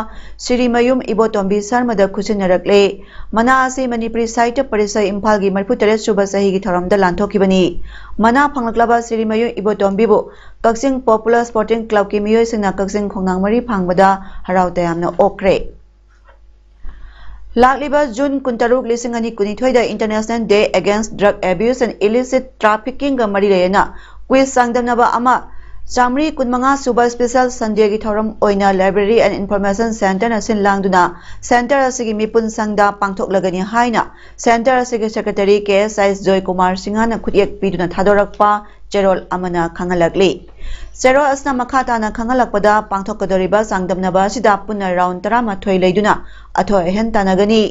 ꯁꯤꯔꯤꯃꯌꯨꯝ ꯏꯕꯣꯇꯣꯝꯕꯤ ꯁꯔꯃꯗ ꯈꯨꯠꯁꯤꯟꯅꯔꯛꯂꯦ꯫ ꯃꯅꯥ ꯑꯁꯤ ꯃꯅꯤꯄꯨꯔꯤ ꯁꯥꯍꯤꯇ꯭ꯌ ꯄꯔꯤꯁꯠ ꯏꯝꯐꯥꯜꯒꯤ ꯃꯔꯤꯐꯨꯇꯔꯦꯠ ꯁꯨꯕ ꯆꯍꯤꯒꯤ ꯊꯧꯔꯝꯗ ꯂꯥꯟꯊꯣꯛꯈꯤꯕꯅꯤ꯫ ꯃꯅꯥ ꯐꯪꯂꯛꯂꯕ ꯁꯤꯔꯤꯃꯌꯨꯝ ꯏꯕꯣꯇꯣꯝꯕꯤꯕꯨ ꯀꯛꯆꯤꯡ ꯄꯣꯄꯨꯂꯔ ꯁ꯭ꯄꯣꯔꯇꯤꯡ ꯀ꯭ꯂꯕꯀꯤ ꯃꯤꯑꯣꯏꯁꯤꯡꯅ ꯀꯛꯆꯤꯡ ꯈꯣꯡꯅꯥꯡ ꯃꯔꯤ ꯐꯥꯡꯕꯗ ꯍꯔꯥꯎ ꯇꯌꯥꯝꯅ ꯑꯣꯛꯈ꯭ꯔꯦ꯫ ꯂꯥꯛꯂꯤꯕ ꯖꯨꯟ ꯀꯨꯟꯇꯔꯨꯛ, ꯂꯤꯁꯤꯡ ꯑꯅꯤ ꯀꯨꯟꯅꯤꯊꯣꯏꯗ International Day Against Drug Abuse and Illicit Traffickingꯒ ꯃꯔꯤ ꯂꯩꯅꯅ ꯀ꯭ꯋꯤꯖ ꯆꯥꯡꯗꯝꯅꯕ ꯑꯃ, ꯆꯥꯃꯔꯤ ꯀꯨꯟꯃꯉꯥ ꯁꯨꯕ ꯁ꯭ꯄꯦꯁꯦꯜ ꯁꯟꯗꯦꯒꯤ ꯊꯧꯔꯝ ꯑꯣꯏꯅ Library and Information Centreꯅ ꯁꯤꯟ ꯂꯥꯡꯗꯨꯅ ꯁꯦꯟꯇꯔ ꯑꯁꯤꯒꯤ ꯃꯤꯄꯨꯟ ꯁꯪꯗ ꯄꯥꯡꯊꯣꯛꯂꯒꯅꯤ ꯍꯥꯏꯅ ꯁꯦꯟꯇꯔ ꯑꯁꯤꯒꯤ ꯁꯦꯀ꯭ꯔꯦꯇꯔꯤ ꯀꯦ ꯑꯦꯁ ꯑꯥꯏ ꯖꯣꯏꯀꯨꯃꯥꯔ ꯁꯤꯡꯍꯅ ꯈꯨꯠꯌꯦꯛ ꯄꯤꯗꯨꯅ ꯊꯥꯗꯣꯔꯛꯄ ꯆꯦꯔꯣꯜ ꯑꯃꯅ ꯈꯪꯍꯜꯂꯛꯂꯤ꯫ ꯆꯦꯔꯣꯜ ꯑꯁꯤꯅ ꯃꯈꯥ ꯇꯥꯅ ꯈꯪꯍꯜꯂꯛꯄꯗ, ꯄꯥꯡꯊꯣꯛꯀꯗꯧꯔꯤꯕ ꯆꯥꯡꯗꯝꯅꯕ ꯑꯁꯤꯗ ꯄꯨꯟꯅ ꯔꯥꯎꯟ ꯇꯔꯥꯃꯥꯊꯣꯏ ꯂꯩꯗꯨꯅ ꯑꯊꯣꯏ ꯑꯍꯦꯟ ꯇꯥꯟꯅꯒꯅꯤ꯫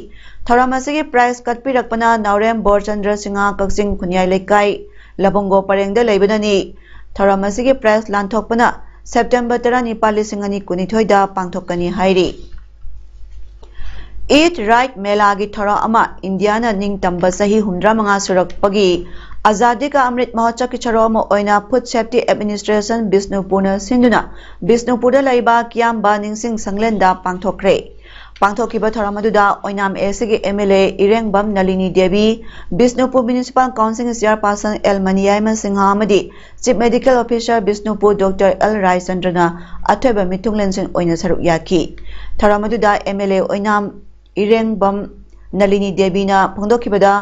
ꯊꯧꯔꯝ ꯑꯁꯤꯒꯤ ꯄ꯭ꯔꯥꯏꯖ ꯀꯠꯄꯤꯔꯛꯄꯅ ꯅꯥꯎꯔꯦꯝ ꯕꯣꯔꯆꯟꯗ꯭ꯔ ꯁꯤꯡꯍ, ꯀꯛꯆꯤꯡ ꯈꯨꯟꯌꯥꯏ ꯂꯩꯀꯥꯏ, ꯂꯕꯨꯡꯒꯣ ꯄꯔꯦꯡꯗ ꯂꯩꯕꯅꯅꯤ꯫ ꯊꯧꯔꯝ ꯑꯁꯤꯒꯤ ꯄ꯭ꯔꯥꯏꯖ ꯂꯥꯟꯊꯣꯛꯄꯅ ꯁꯦꯞꯇꯦꯝꯕꯔ ꯇꯔꯥꯅꯤꯄꯥꯜ, ꯂꯤꯁꯤꯡ ꯑꯅꯤ ꯀꯨꯟꯅꯤꯊꯣꯏꯗ ꯄꯥꯡꯊꯣꯛꯀꯅꯤ ꯍꯥꯏꯔꯤ꯫ ꯏꯠ ꯔꯥꯏꯠ ꯃꯦꯂꯥꯒꯤ ꯊꯧꯔꯝ ꯑꯃ, ꯏꯟꯗꯤꯌꯥꯅ ꯅꯤꯡꯇꯝꯕ ꯆꯍꯤ ꯍꯨꯝꯗ꯭ꯔꯥ ꯃꯉꯥ ꯁꯨꯔꯛꯄꯒꯤ ꯑꯖꯥꯗꯤ ꯀꯥ ꯑꯃ꯭ꯔꯤꯠ ꯃꯍꯣꯠꯁꯕꯀꯤ ꯁꯔꯨꯛ ꯑꯃ ꯑꯣꯏꯅ Food Safety Administration ꯕꯤꯁꯅꯨꯄꯨꯔꯅ ꯁꯤꯟꯗꯨꯅ ꯕꯤꯁꯅꯨꯄꯨꯔꯗ ꯂꯩꯕ ꯀꯤꯌꯥꯝꯕ ꯅꯤꯡꯁꯤꯡ ꯁꯪꯂꯦꯟꯗ ꯄꯥꯡꯊꯣꯛꯈ꯭ꯔꯦ꯫ ꯄꯥꯡꯊꯣꯛꯈꯤꯕ ꯊꯧꯔꯝ ꯑꯗꯨꯗ ꯑꯣꯏꯅꯥꯝ ꯑꯦꯁꯤꯒꯤ M L A Irengbam Nalini Devi, Bishnupur municipal ꯀꯥꯎꯟꯁꯤꯜꯒꯤ ꯆꯤꯌꯥꯔꯄꯥꯔꯁꯟ ꯑꯦꯜ ꯃꯅꯤꯌꯥꯏꯃ ꯁꯤꯡꯍ ꯑꯃꯗꯤ chief medical officer Bishnupur doctor L ꯔꯥꯏꯆꯟꯗ꯭ꯔꯅ ꯑꯊꯣꯏꯕ ꯃꯤꯊꯨꯡꯂꯦꯟꯁꯤꯡ ꯑꯣꯏꯅ ꯁꯔꯨꯛ ꯌꯥꯈꯤ꯫ ꯊꯧꯔꯝ ꯑꯗꯨꯗ ꯑꯦꯝ ꯑꯦꯜ ꯑꯦ ꯑꯣꯏꯅꯥꯝ ꯏꯔꯦꯡꯕꯝ ꯅꯂꯤꯅꯤ ꯗꯦꯕꯤꯅ ꯐꯣꯡꯗꯣꯛꯈꯤꯕꯗ,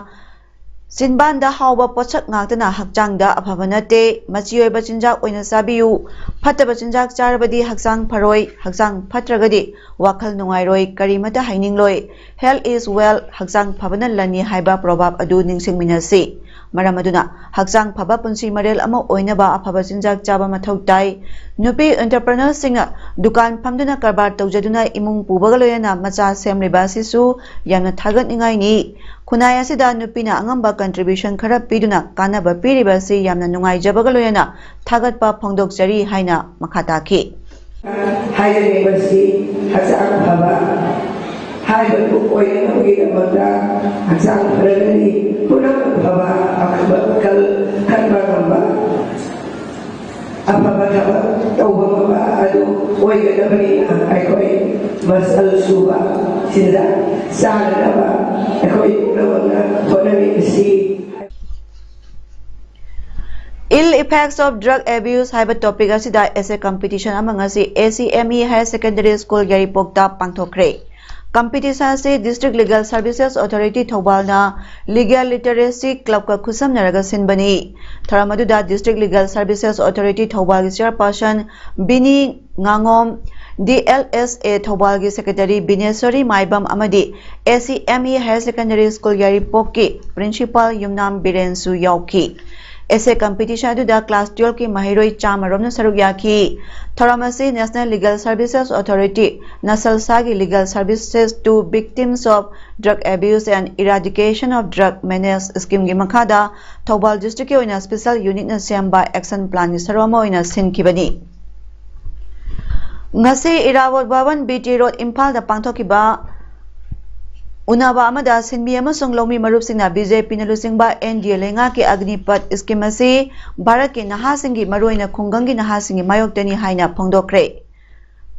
ꯆꯤꯟꯕꯥꯟꯗ ꯍꯥꯎꯕ ꯄꯣꯠꯁꯛ ꯉꯥꯛꯇꯅ ꯍꯛꯆꯥꯡꯗ ꯑꯐꯕ ꯅꯠꯇꯦ꯫ ꯃꯆꯤ ꯑꯣꯏꯕ ꯆꯤꯟꯖꯥꯛ ꯑꯣꯏꯅ ꯆꯥꯕꯤꯌꯨ꯫ ꯐꯠꯇꯕ ꯆꯤꯟꯖꯥꯛ ꯆꯥꯔꯕꯗꯤ ꯍꯛꯆꯥꯡ ꯐꯔꯣꯏ, ꯍꯛꯆꯥꯡ ꯐꯠꯇ꯭ꯔꯒꯗꯤ ꯋꯥꯈꯜ ꯅꯨꯡꯉꯥꯏꯔꯣꯏ, ꯀꯔꯤꯃꯠꯇ ꯍꯩꯅꯤꯡꯂꯣꯏ꯫ "Health is wealth", ꯍꯛꯆꯥꯡ ꯐꯕꯅ ꯂꯟꯅꯤ ꯍꯥꯏꯕ proverb ꯑꯗꯨ ꯅꯤꯡꯁꯤꯡꯃꯤꯟꯅꯁꯤ꯫ ꯃꯔꯝ ꯑꯗꯨꯅ ꯍꯛꯆꯥꯡ ꯐꯕ ꯄꯨꯟꯁꯤ ꯃꯔꯦꯜ ꯑꯃ ꯑꯣꯏꯅꯕ ꯑꯐꯕ ꯆꯤꯟꯖꯥꯛ ꯆꯥꯕ ꯃꯊꯧ ꯇꯥꯏ꯫ ꯅꯨꯄꯤ entrepreneurꯁꯤꯡꯅ ꯗꯨꯀꯥꯟ ꯐꯝꯗꯨꯅ ꯀꯔꯕꯥꯔ ꯇꯧꯖꯗꯨꯅ ꯏꯃꯨꯡ ꯄꯨꯕꯒ ꯂꯣꯏꯅꯅ ꯃꯆꯥ ꯁꯦꯝꯂꯤꯕ ꯑꯁꯤꯁꯨ ꯌꯥꯝꯅ ꯊꯥꯒꯠꯅꯤꯡꯉꯥꯏꯅꯤ꯫ ꯈꯨꯟꯅꯥꯏ ꯑꯁꯤꯗ ꯅꯨꯄꯤꯅ ꯑꯉꯝꯕ contribution ꯈꯔ ꯄꯤꯗꯨꯅ ꯀꯥꯟꯅꯕ ꯄꯤꯔꯤꯕ ꯑꯁꯤ ꯌꯥꯝꯅ ꯅꯨꯡꯉꯥꯏꯖꯕꯒ ꯂꯣꯏꯅꯅ ꯊꯥꯒꯠꯄ ꯐꯣꯡꯗꯣꯛꯆꯔꯤ ꯍꯥꯏꯅ ꯃꯈꯥ ꯇꯥꯈꯤ꯫ ꯍꯥꯏꯖꯅꯤꯡꯕꯁꯤ ꯍꯛꯆꯥꯡ ꯐꯕ ꯍꯥꯏꯕꯗꯨ ꯑꯣꯏꯅꯕꯒꯤꯗꯃꯛꯇ ꯍꯛꯆꯥꯡ ꯐꯔꯒꯗꯤ ꯄꯨꯝꯅꯃꯛ ꯐꯕ ꯑꯐꯕ ꯋꯥꯈꯜ ꯈꯟꯕ ꯉꯝꯕ ꯑꯐꯕ ꯊꯕꯛ ꯇꯧꯕ ꯉꯝꯕ ꯑꯗꯨ ꯑꯣꯏꯒꯗꯕꯅꯤꯅ ꯑꯩꯈꯣꯏ ꯃꯁꯜ ꯁꯨꯕ ꯆꯤꯟꯖꯥꯛ ꯆꯥꯅꯅꯕ ꯑꯩꯈꯣꯏ ꯄꯨꯝꯅꯃꯛꯅ ꯍꯣꯠꯅꯃꯤꯟꯅꯁꯤ꯫ Ill effects of drug abuse ꯍꯥꯏꯕ topic ꯑꯁꯤꯗ essay competition ꯑꯃ ꯉꯁꯤ A C M E Higher Secondary School ꯌꯥꯏꯔꯤꯄꯣꯛꯇ ꯄꯥꯡꯊꯣꯛꯈ꯭ꯔꯦ꯫ Competition ꯑꯁꯤ District Legal Services Authority ꯊꯧꯕꯥꯜꯅ Legal Literacy Clubꯀ ꯈꯨꯠꯁꯝꯅꯔꯒ ꯁꯤꯟꯕꯅꯤ꯫ ꯊꯧꯔꯝ ꯑꯗꯨꯗ District Legal Services Authority ꯊꯧꯕꯥꯜꯒꯤ Chairperson ꯕꯤꯅꯤ ꯉꯥꯉꯣꯝ, D L S A ꯊꯧꯕꯥꯜꯒꯤ Secretary ꯕꯤꯅꯦꯁꯣꯔꯤ ꯃꯥꯏꯕꯝ ꯑꯃꯗꯤ A C M E Higher Secondary School ꯌꯥꯏꯔꯤꯄꯣꯛꯀꯤ Principal ꯌꯨꯝꯅꯥꯝ ꯕꯤꯔꯦꯟꯁꯨ ꯌꯥꯎꯈꯤ꯫ Essay competition ꯑꯗꯨꯗ class twelveꯀꯤ ꯃꯍꯩꯔꯣꯏ ꯆꯥꯝꯃ ꯔꯣꯝꯅ ꯁꯔꯨꯛ ꯌꯥꯈꯤ꯫ ꯊꯧꯔꯝ ꯑꯁꯤ National Legal Services Authority, ꯅꯁꯜꯁꯥꯒꯤ Legal Services to Victims of Drug Abuse and Eradication of Drug Menace Schemeꯒꯤ ꯃꯈꯥꯗ ꯊꯧꯕꯥꯜ districtꯀꯤ ꯑꯣꯏꯅ special unitꯅ ꯁꯦꯝꯕ action planꯒꯤ ꯁꯔꯨꯛ ꯑꯃ ꯑꯣꯏꯅ ꯁꯤꯟꯈꯤꯕꯅꯤ꯫ ꯉꯁꯤ ꯏꯔꯥꯕꯣꯠ ꯚꯕꯟ, B T Road, ꯏꯝꯐꯥꯜꯗ ꯄꯥꯡꯊꯣꯛꯈꯤꯕ ꯎꯅꯕ ꯑꯃꯗ ꯁꯤꯟꯃꯤ ꯑꯃꯁꯨꯡ ꯂꯧꯃꯤ ꯃꯔꯨꯞꯁꯤꯡꯅ BJPꯅ ꯂꯨꯆꯤꯡꯕ NDA ꯂꯩꯉꯥꯛꯀꯤ ꯑꯒꯅꯤꯄꯠ scheme ꯑꯁꯤ ꯚꯥꯔꯠꯀꯤ ꯅꯍꯥꯁꯤꯡꯒꯤ, ꯃꯔꯨꯑꯣꯏꯅ ꯈꯨꯡꯒꯪꯒꯤ ꯅꯍꯥꯁꯤꯡꯒꯤ ꯃꯥꯌꯣꯛꯇꯅꯤ ꯍꯥꯏꯅ ꯐꯣꯡꯗꯣꯛꯈ꯭ꯔꯦ꯫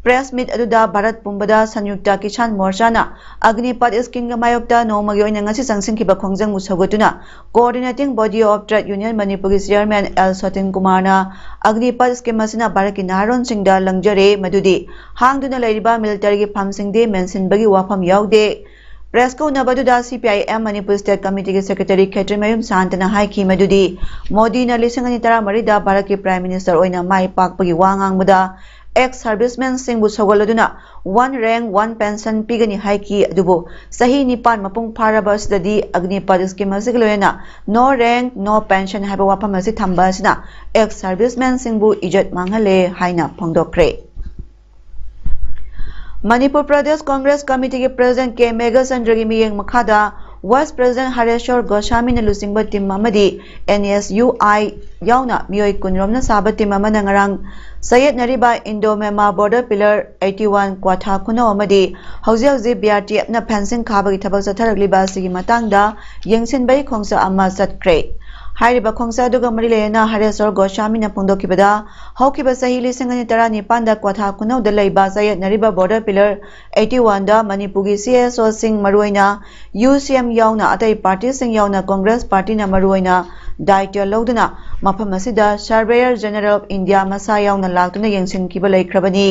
Press meet ꯑꯗꯨꯗ ꯚꯥꯔꯠ ꯄꯨꯝꯕꯗ ꯁꯟꯌꯨꯛꯇ ꯀꯤꯁꯥꯟ ꯃꯣꯔꯆꯥꯅ ꯑꯒꯅꯤꯄꯠ schemeꯒꯤ ꯃꯥꯌꯣꯛꯇ ꯅꯣꯡꯃꯒꯤ ꯑꯣꯏꯅ ꯉꯁꯤ ꯆꯪꯁꯤꯟꯈꯤꯕ ꯈꯣꯡꯖꯪꯕꯨ ꯁꯧꯒꯠꯇꯨꯅ Coordinating Body of Trade Union ꯃꯅꯤꯄꯨꯔꯒꯤ Chairman L ꯁꯣꯇꯤꯟ ꯀꯨꯃꯥꯔꯅ ꯑꯒꯅꯤꯄꯠ scheme ꯑꯁꯤꯅ ꯚꯥꯔꯠꯀꯤ ꯅꯍꯥꯔꯣꯟꯁꯤꯡꯗ ꯂꯪꯖꯔꯦ, ꯃꯗꯨꯗꯤ ꯍꯥꯡꯗꯨꯅ ꯂꯩꯔꯤꯕ militaryꯒꯤ farmꯁꯤꯡꯗꯤ ꯃꯦꯟꯁꯤꯟꯕꯒꯤ ꯋꯥꯐꯝ ꯌꯥꯎꯗꯦ꯫ Press ꯀꯧꯅꯕꯗꯨꯗ C P I M Manipur State Committeeꯒꯤ Secretary ꯈꯦꯇ꯭ꯔꯤꯃꯌꯨꯝ ꯁꯥꯟꯇꯅ ꯍꯥꯏꯈꯤ ꯃꯗꯨꯗꯤ ꯃꯣꯗꯤꯅ ꯂꯤꯁꯤꯡ ꯑꯅꯤ ꯇꯔꯥꯃꯔꯤꯗ ꯚꯥꯔꯠꯀꯤ Prime Minister ꯑꯣꯏꯅ ꯃꯥꯏ ꯄꯥꯛꯄꯒꯤ ꯋꯥ ꯉꯥꯡꯕꯗ ex servicemenꯁꯤꯡꯕꯨ ꯁꯧꯒꯠꯂꯗꯨꯅ one rank one pension ꯄꯤꯒꯅꯤ ꯍꯥꯏꯈꯤ꯫ ꯑꯗꯨꯕꯨ ꯆꯍꯤ ꯅꯤꯄꯥꯟ ꯃꯄꯨꯡ ꯐꯥꯔꯕ ꯑꯁꯤꯗꯗꯤ Agnipath scheme ꯑꯁꯤꯒ ꯂꯣꯏꯅꯅ no rank no pension ꯍꯥꯏꯕ ꯋꯥꯐꯝ ꯑꯁꯤ ꯊꯝꯕ ꯑꯁꯤꯅ ex servicemenꯁꯤꯡꯕꯨ ꯏꯖꯠ ꯃꯥꯡꯍꯜꯂꯦ ꯍꯥꯏꯅ ꯐꯣꯡꯗꯣꯛꯈ꯭ꯔꯦ꯫ ꯃꯅꯤꯄꯨꯔ ꯄ꯭ꯔꯗꯦꯁ ꯀꯣꯡꯒ꯭ꯔꯦꯁ ꯀꯃꯤꯇꯤꯒꯤ President K ꯃꯦꯘꯆꯟꯗ꯭ꯔꯒꯤ ꯃꯤꯠꯌꯦꯡ ꯃꯈꯥꯗ Vice President ꯍꯔꯦꯁ꯭ꯋꯔ ꯒꯣꯁꯥꯃꯤꯅ ꯂꯨꯆꯤꯡꯕ team ꯑꯃꯗꯤ N S U I ꯌꯥꯎꯅ ꯃꯤꯑꯣꯏ ꯀꯨꯟꯔꯣꯝꯅ ꯁꯥꯕ team ꯑꯃꯅ ꯉꯔꯥꯡ ꯆꯌꯦꯠꯅꯔꯤꯕ Indo Myanmar border pillar eighty one ꯀ꯭ꯋꯥꯊꯥ ꯈꯨꯅꯧ ꯑꯃꯗꯤ ꯍꯧꯖꯤꯛ ꯍꯧꯖꯤꯛ B R T Fꯅ fencing ꯈꯥꯕꯒꯤ ꯊꯕꯛ ꯆꯠꯊꯔꯛꯂꯤꯕ ꯑꯁꯤꯒꯤ ꯃꯇꯥꯡꯗ ꯌꯦꯡꯁꯤꯟꯕꯒꯤ ꯈꯣꯡꯆꯠ ꯑꯃ ꯆꯠꯈ꯭ꯔꯦ꯫ ꯍꯥꯏꯔꯤꯕ ꯈꯣꯡꯆꯠ ꯑꯗꯨꯒ ꯃꯔꯤ ꯂꯩꯅꯅ ꯍꯔꯦꯁ꯭ꯋꯔ ꯒꯣꯁꯥꯃꯤꯅ ꯐꯣꯡꯗꯣꯛꯈꯤꯕꯗ, ꯍꯧꯈꯤꯕ ꯆꯍꯤ ꯂꯤꯁꯤꯡ ꯑꯅꯤ ꯇꯔꯥꯅꯤꯄꯥꯟꯗ ꯀ꯭ꯋꯥꯊꯥ ꯈꯨꯅꯧꯗ ꯂꯩꯕ ꯆꯌꯦꯠꯅꯔꯤꯕ border pillar eighty oneꯗ ꯃꯅꯤꯄꯨꯔꯒꯤ C S Oꯁꯤꯡ, ꯃꯔꯨꯑꯣꯏꯅ U C M ꯌꯥꯎꯅ ꯑꯇꯩ partyꯁꯤꯡ ꯌꯥꯎꯅ Congress partyꯅ ꯃꯔꯨꯑꯣꯏꯅ ꯗꯥꯏꯇ꯭ꯌ ꯂꯧꯗꯨꯅ ꯃꯐꯝ ꯑꯁꯤꯗ Surveyor General of India ꯃꯁꯥ ꯌꯥꯎꯅ ꯂꯥꯛꯇꯨꯅ ꯌꯦꯡꯁꯤꯟꯈꯤꯕ ꯂꯩꯈ꯭ꯔꯕꯅꯤ꯫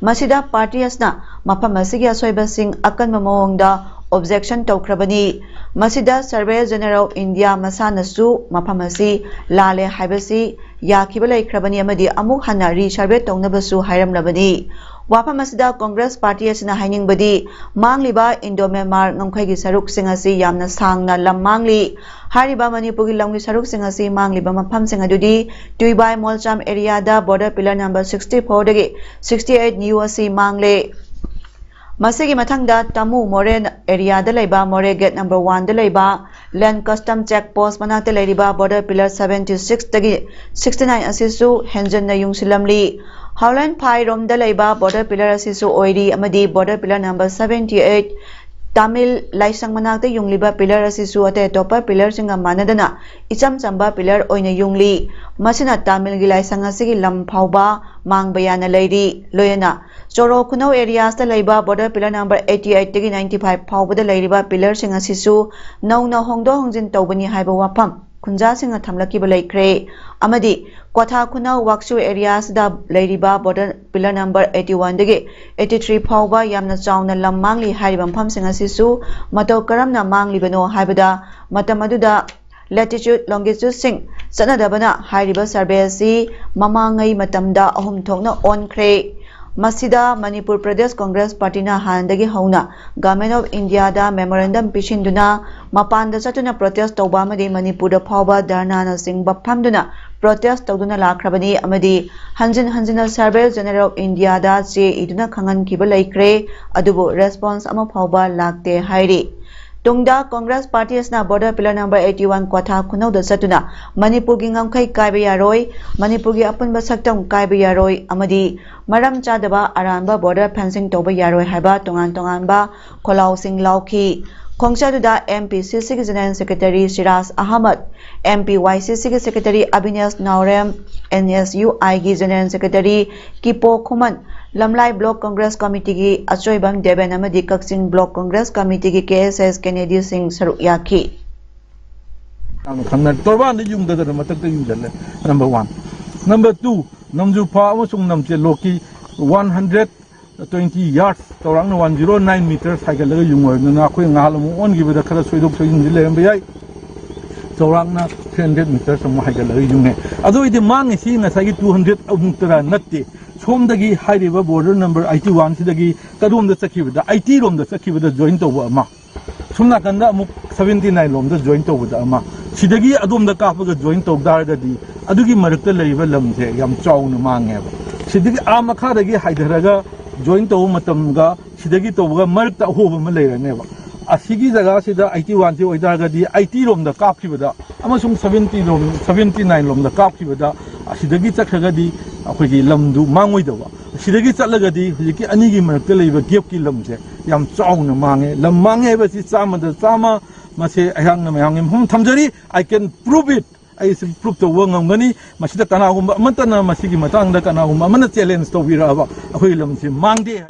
ꯃꯁꯤꯗ party ꯑꯁꯤꯅ ꯃꯐꯝ ꯑꯁꯤꯒꯤ ꯑꯁꯣꯏꯕꯁꯤꯡ ꯑꯀꯟꯕ ꯃꯑꯣꯡꯗ objection ꯇꯧꯈ꯭ꯔꯕꯅꯤ꯫ ꯃꯁꯤꯗ Surveyor General of India ꯃꯁꯥꯅꯁꯨ ꯃꯐꯝ ꯑꯁꯤ ꯂꯥꯜꯂꯦ ꯍꯥꯏꯕꯁꯤ ꯌꯥꯈꯤꯕ ꯂꯩꯈ꯭ꯔꯕꯅꯤ ꯑꯃꯗꯤ ꯑꯃꯨꯛ ꯍꯟꯅ resurvey ꯇꯧꯅꯕꯁꯨ ꯍꯥꯏꯔꯝꯂꯕꯅꯤ꯫ ꯋꯥꯐꯝ ꯑꯁꯤꯗ Congress party ꯑꯁꯤꯅ ꯍꯥꯏꯅꯤꯡꯕꯗꯤ, ꯃꯥꯡꯂꯤꯕ Indo Myanmar ꯉꯝꯈꯩꯒꯤ ꯁꯔꯨꯛꯁꯤꯡ ꯑꯁꯤ ꯌꯥꯝꯅ ꯁꯥꯡꯅ ꯂꯝ ꯃꯥꯡꯂꯤ꯫ ꯍꯥꯏꯔꯤꯕ ꯃꯅꯤꯄꯨꯔꯒꯤ ꯂꯝꯒꯤ ꯁꯔꯨꯛꯁꯤꯡ ꯑꯁꯤ ꯃꯥꯡꯂꯤꯕ ꯃꯐꯝꯁꯤꯡ ꯑꯗꯨꯗꯤ ꯇꯨꯏꯕꯥꯏ ꯃꯣꯜꯆꯥꯝ areaꯗ border pillar number sixty fourꯗꯒꯤ sixty eight new ꯑꯁꯤ ꯃꯥꯡꯂꯦ꯫ ꯃꯁꯤꯒꯤ ꯃꯊꯪꯗ ꯇꯥꯃꯨ ꯃꯣꯔꯦ areaꯗ ꯂꯩꯕ ꯃꯣꯔꯦ gate number oneꯗ ꯂꯩꯕ Land Custom Check Post ꯃꯅꯥꯛꯇ ꯂꯩꯔꯤꯕ border pillar seventy sixꯇꯒꯤ sixty nine ꯑꯁꯤꯁꯨ ꯍꯦꯟꯖꯟꯅ ꯌꯨꯡꯁꯤꯜꯂꯝꯂꯤ꯫ ꯍꯥꯎꯂꯟ ꯐꯥꯏꯔꯣꯝꯗ ꯂꯩꯕ border pillar ꯑꯁꯤꯁꯨ ꯑꯣꯏꯔꯤ ꯑꯃꯗꯤ border pillar number seventy eight Tamil ꯂꯥꯏꯁꯪ ꯃꯅꯥꯛꯇ ꯌꯨꯡꯂꯤꯕ pillar ꯑꯁꯤꯁꯨ ꯑꯇꯩ ꯑꯇꯣꯞꯄ pillarꯁꯤꯡꯒ ꯃꯥꯟꯅꯗꯅ ꯏꯆꯝ ꯆꯝꯕ pillar ꯑꯣꯏꯅ ꯌꯨꯡꯂꯤ꯫ ꯃꯁꯤꯅ ꯇꯥꯃꯤꯜꯒꯤ ꯂꯥꯏꯁꯪ ꯑꯁꯤꯒꯤ ꯂꯝ ꯐꯥꯎꯕ ꯃꯥꯡꯕ ꯌꯥꯅ ꯂꯩꯔꯤ꯫ ꯂꯣꯏꯅꯅ ꯆꯣꯔꯣ ꯈꯨꯅꯧ areasꯇ ꯂꯩꯕ border pillar number eighty eightꯇꯒꯤ ninety five ꯐꯥꯎꯕꯗ ꯂꯩꯔꯤꯕ pillarꯁꯤꯡ ꯑꯁꯤꯁꯨ ꯅꯧꯅ ꯍꯣꯡꯗꯣꯛ ꯍꯣꯡꯖꯤꯟ ꯇꯧꯕꯅꯤ ꯍꯥꯏꯕ ꯋꯥꯐꯝ ꯈꯨꯟꯖꯥꯁꯤꯡꯅ ꯊꯝꯂꯛꯈꯤꯕ ꯂꯩꯈ꯭ꯔꯦ꯫ ꯑꯃꯗꯤ ꯀ꯭ꯋꯥꯊꯥ ꯈꯨꯅꯧ ꯋꯥꯛꯁꯨ ꯑꯦꯔꯤꯌꯥꯁꯤꯗ ꯂꯩꯔꯤꯕ border pillar number eighty one ꯗꯒꯤ eighty three ꯐꯥꯎꯕ ꯌꯥꯝꯅ ꯆꯥꯎꯅ ꯂꯝ ꯃꯥꯡꯂꯤ ꯍꯥꯏꯔꯤꯕ ꯃꯐꯝꯁꯤꯡ ꯑꯁꯤꯁꯨ ꯃꯇꯧ ꯀꯔꯝꯅ ꯃꯥꯡꯂꯤꯕꯅꯣ ꯍꯥꯏꯕꯗ ꯃꯇꯝ ꯑꯗꯨꯗ latitude longitude ꯁꯤꯡ ꯆꯠꯅꯗꯕꯅ ꯍꯥꯏꯔꯤꯕ ꯁꯔꯚꯦ ꯑꯁꯤ ꯃꯃꯥꯡꯉꯩ ꯃꯇꯝꯗ ꯑꯍꯨꯝ ꯊꯣꯛꯅ ꯑꯣꯟꯈ꯭ꯔꯦ꯫ ꯃꯁꯤꯗ ꯃꯅꯤꯄꯨꯔ ꯄ꯭ꯔꯗꯦꯁ ꯀꯣꯡꯒ꯭ꯔꯦꯁ ꯄꯥꯔꯇꯤꯅ ꯍꯥꯟꯅꯗꯒꯤ ꯍꯧꯅ Government of India the memorandum ꯄꯤꯁꯤꯟꯗꯨꯅ ꯃꯄꯥꯟꯗ ꯆꯠꯇꯨꯅ protest ꯇꯧꯕ ꯑꯃꯗꯤ ꯃꯅꯤꯄꯨꯔꯗ ꯐꯥꯎꯕ ꯙꯔꯅꯥꯅꯆꯤꯡꯕ ꯐꯝꯗꯨꯅ protest ꯇꯧꯗꯨꯅ ꯂꯥꯛꯈ꯭ꯔꯕꯅꯤ ꯑꯃꯗꯤ ꯍꯟꯖꯤꯟ ꯍꯟꯖꯤꯟꯅ Surveyor General of India ꯗ ꯆꯦ ꯏꯗꯨꯅ ꯈꯪꯍꯟꯈꯤꯕ ꯂꯩꯈ꯭ꯔꯦ꯫ ꯑꯗꯨꯕꯨ response ꯑꯃ ꯐꯥꯎꯕ ꯂꯥꯛꯇꯦ ꯍꯥꯏꯔꯤ꯫ ꯇꯨꯡꯗ ꯀꯣꯡꯒ꯭ꯔꯦꯁ ꯄꯥꯔꯇꯤ ꯑꯁꯤꯅ border pillar number eighty one ꯀ꯭ꯋꯥꯊꯥ ꯈꯨꯅꯧꯗ ꯆꯠꯇꯨꯅ ꯃꯅꯤꯄꯨꯔꯒꯤ ꯉꯝꯈꯩ ꯀꯥꯏꯕ ꯌꯥꯔꯣꯏ, ꯃꯅꯤꯄꯨꯔꯒꯤ ꯑꯄꯨꯟꯕ ꯁꯛꯇꯝ ꯀꯥꯏꯕ ꯌꯥꯔꯣꯏ ꯑꯃꯗꯤ ꯃꯔꯝ ꯆꯥꯗꯕ ꯑꯔꯥꯟꯕ ꯕꯣꯔꯗꯔ ꯐꯦꯟꯁꯤꯡ ꯇꯧꯕ ꯌꯥꯔꯣꯏ ꯍꯥꯏꯕ ꯇꯣꯉꯥꯟ ꯇꯣꯉꯥꯟꯕ ꯈꯣꯜꯂꯥꯎꯁꯤꯡ ꯂꯥꯎꯈꯤ꯫ ꯈꯣꯡꯆꯠ ꯑꯗꯨꯗ M P C C ꯒꯤ general secretary Siraj Ahmad, M P Y C C ꯒꯤ secretary Abinash Naorem, N S U I ꯒꯤ general secretary Kipo Khuman, Lamlai block Congress ꯀꯃꯤꯇꯤꯒꯤ ꯑꯆꯣꯏꯕꯝ ꯗꯦꯕꯦꯟ ꯑꯃꯗꯤ ꯀꯛꯆꯤꯡ ꯕ꯭ꯂꯣꯛ ꯀꯣꯡꯒ꯭ꯔꯦꯁ ꯀꯃꯤꯇꯤꯒꯤ K S S ꯀꯦꯅꯦꯗꯤꯁꯤꯡ ꯁꯔꯨꯛ ꯌꯥꯈꯤ꯫ ꯌꯥꯝꯅ ꯈꯪꯅ ꯇꯣꯔꯕꯥꯟꯗ ꯌꯨꯡꯗꯗꯅ ꯃꯊꯛꯇ ꯌꯨꯡꯁꯤꯜꯂꯦ꯫ Number one꯫ Number two, ꯅꯣꯡꯖꯨꯐꯥ ꯑꯃꯁꯨꯡ ꯅꯝꯆꯦꯂꯣꯛꯀꯤ one hundred twenty yards, ꯆꯥꯎꯔꯥꯛꯅ one zero nine meters ꯍꯥꯏꯒꯠꯂꯒ ꯌꯨꯡꯉꯣꯏꯗꯅ ꯑꯩꯈꯣꯏ ꯉꯍꯥꯟ ꯑꯃꯨꯛ ꯑꯣꯟꯈꯤꯕꯗ ꯈꯔ ꯁꯣꯏꯗꯣꯛ ꯁꯣꯏꯖꯤꯟꯁꯤ ꯂꯩꯔꯝꯕ ꯌꯥꯏ꯫ ꯆꯥꯎꯔꯥꯛꯅ three hundred meters ꯑꯃꯨꯛ ꯍꯥꯏꯒꯠꯂꯒ ꯌꯨꯡꯉꯦ꯫ ꯑꯗꯨ ꯑꯣꯏꯗꯤ ꯃꯥꯡꯉꯤꯁꯤ ꯉꯁꯥꯏꯒꯤ two hundred ꯑꯃꯨꯛꯇꯔꯥ ꯅꯠꯇꯦ꯫ ꯁꯣꯝꯗꯒꯤ ꯍꯥꯏꯔꯤꯕ border number eighty one ꯁꯤꯗꯒꯤ ꯀꯗꯣꯝꯗ ꯆꯠꯈꯤꯕꯗ, eighty ꯔꯣꯝꯗ ꯆꯠꯈꯤꯕꯗ join ꯇꯧꯕ ꯑꯃ, ꯁꯣꯝ ꯅꯥꯀꯟꯗ ꯑꯃꯨꯛ seventy nine ꯂꯣꯝꯗ join ꯇꯧꯕꯗ ꯑꯃ, ꯁꯤꯗꯒꯤ ꯑꯗꯣꯝꯗ ꯀꯥꯞꯄꯒ join ꯇꯧ ꯇꯥꯔꯒꯗꯤ ꯑꯗꯨꯒꯤ ꯃꯔꯛꯇ ꯂꯩꯔꯤꯕ ꯂꯝꯁꯦ ꯌꯥꯝ ꯆꯥꯎꯅ ꯃꯥꯡꯉꯦꯕ꯫ ꯁꯤꯗꯒꯤ ꯑꯥ ꯃꯈꯥꯗꯒꯤ ꯍꯥꯏꯊꯔꯒ join ꯇꯧꯕ ꯃꯇꯝꯒ ꯁꯤꯗꯒꯤ ꯇꯧꯕꯒ ꯃꯔꯛꯇ ꯑꯍꯣꯕ ꯑꯃ ꯂꯩꯔꯅꯦꯕ꯫ ꯑꯁꯤꯒꯤ ꯖꯒꯥꯁꯤꯗ eighty one ꯁꯤ ꯑꯣꯏꯇꯥꯔꯒꯗꯤ eighty ꯔꯣꯝꯗ ꯀꯥꯞꯈꯤꯕꯗ ꯑꯃꯁꯨꯡ seventy ꯔꯣꯝ, seventy nine ꯂꯣꯝꯗ ꯀꯥꯞꯈꯤꯕꯗ ꯑꯁꯤꯗꯒꯤ ꯆꯠꯈ꯭ꯔꯒꯗꯤ ꯑꯩꯈꯣꯏꯒꯤ ꯂꯝꯗꯨ ꯃꯥꯡꯉꯣꯏꯗꯕ꯫ ꯁꯤꯗꯒꯤ ꯆꯠꯂꯒꯗꯤ ꯍꯧꯖꯤꯛꯀꯤ ꯑꯅꯤꯒꯤ ꯃꯔꯛꯇ ꯂꯩꯕ gap ꯀꯤ ꯂꯝꯁꯦ ꯌꯥꯝ ꯆꯥꯎꯅ ꯃꯥꯡꯉꯦ꯫ ꯂꯝ ꯃꯥꯡꯉꯦ ꯍꯥꯏꯕꯁꯤ ꯆꯥꯝꯃꯗ ꯆꯥꯝꯃ ꯃꯁꯦ ꯑꯩꯍꯥꯛꯅ ꯃꯌꯥꯝꯒꯤ ꯃꯐꯝ ꯊꯝꯖꯔꯤ꯫ I can prove it꯫ ꯑꯩ ꯁꯤ prove ꯇꯧꯕ ꯉꯝꯒꯅꯤ꯫ ꯃꯁꯤꯗ ꯀꯅꯥꯒꯨꯝꯕ ꯑꯃꯠꯇꯅ ꯃꯁꯤꯒꯤ ꯃꯇꯥꯡꯗ ꯀꯅꯥꯒꯨꯝꯕ ꯑꯃꯅ challenge ꯇꯧꯕꯤꯔꯛꯑꯕ ꯑꯩꯈꯣꯏꯒꯤ ꯂꯝꯁꯤ ꯃꯥꯡꯗꯦ꯫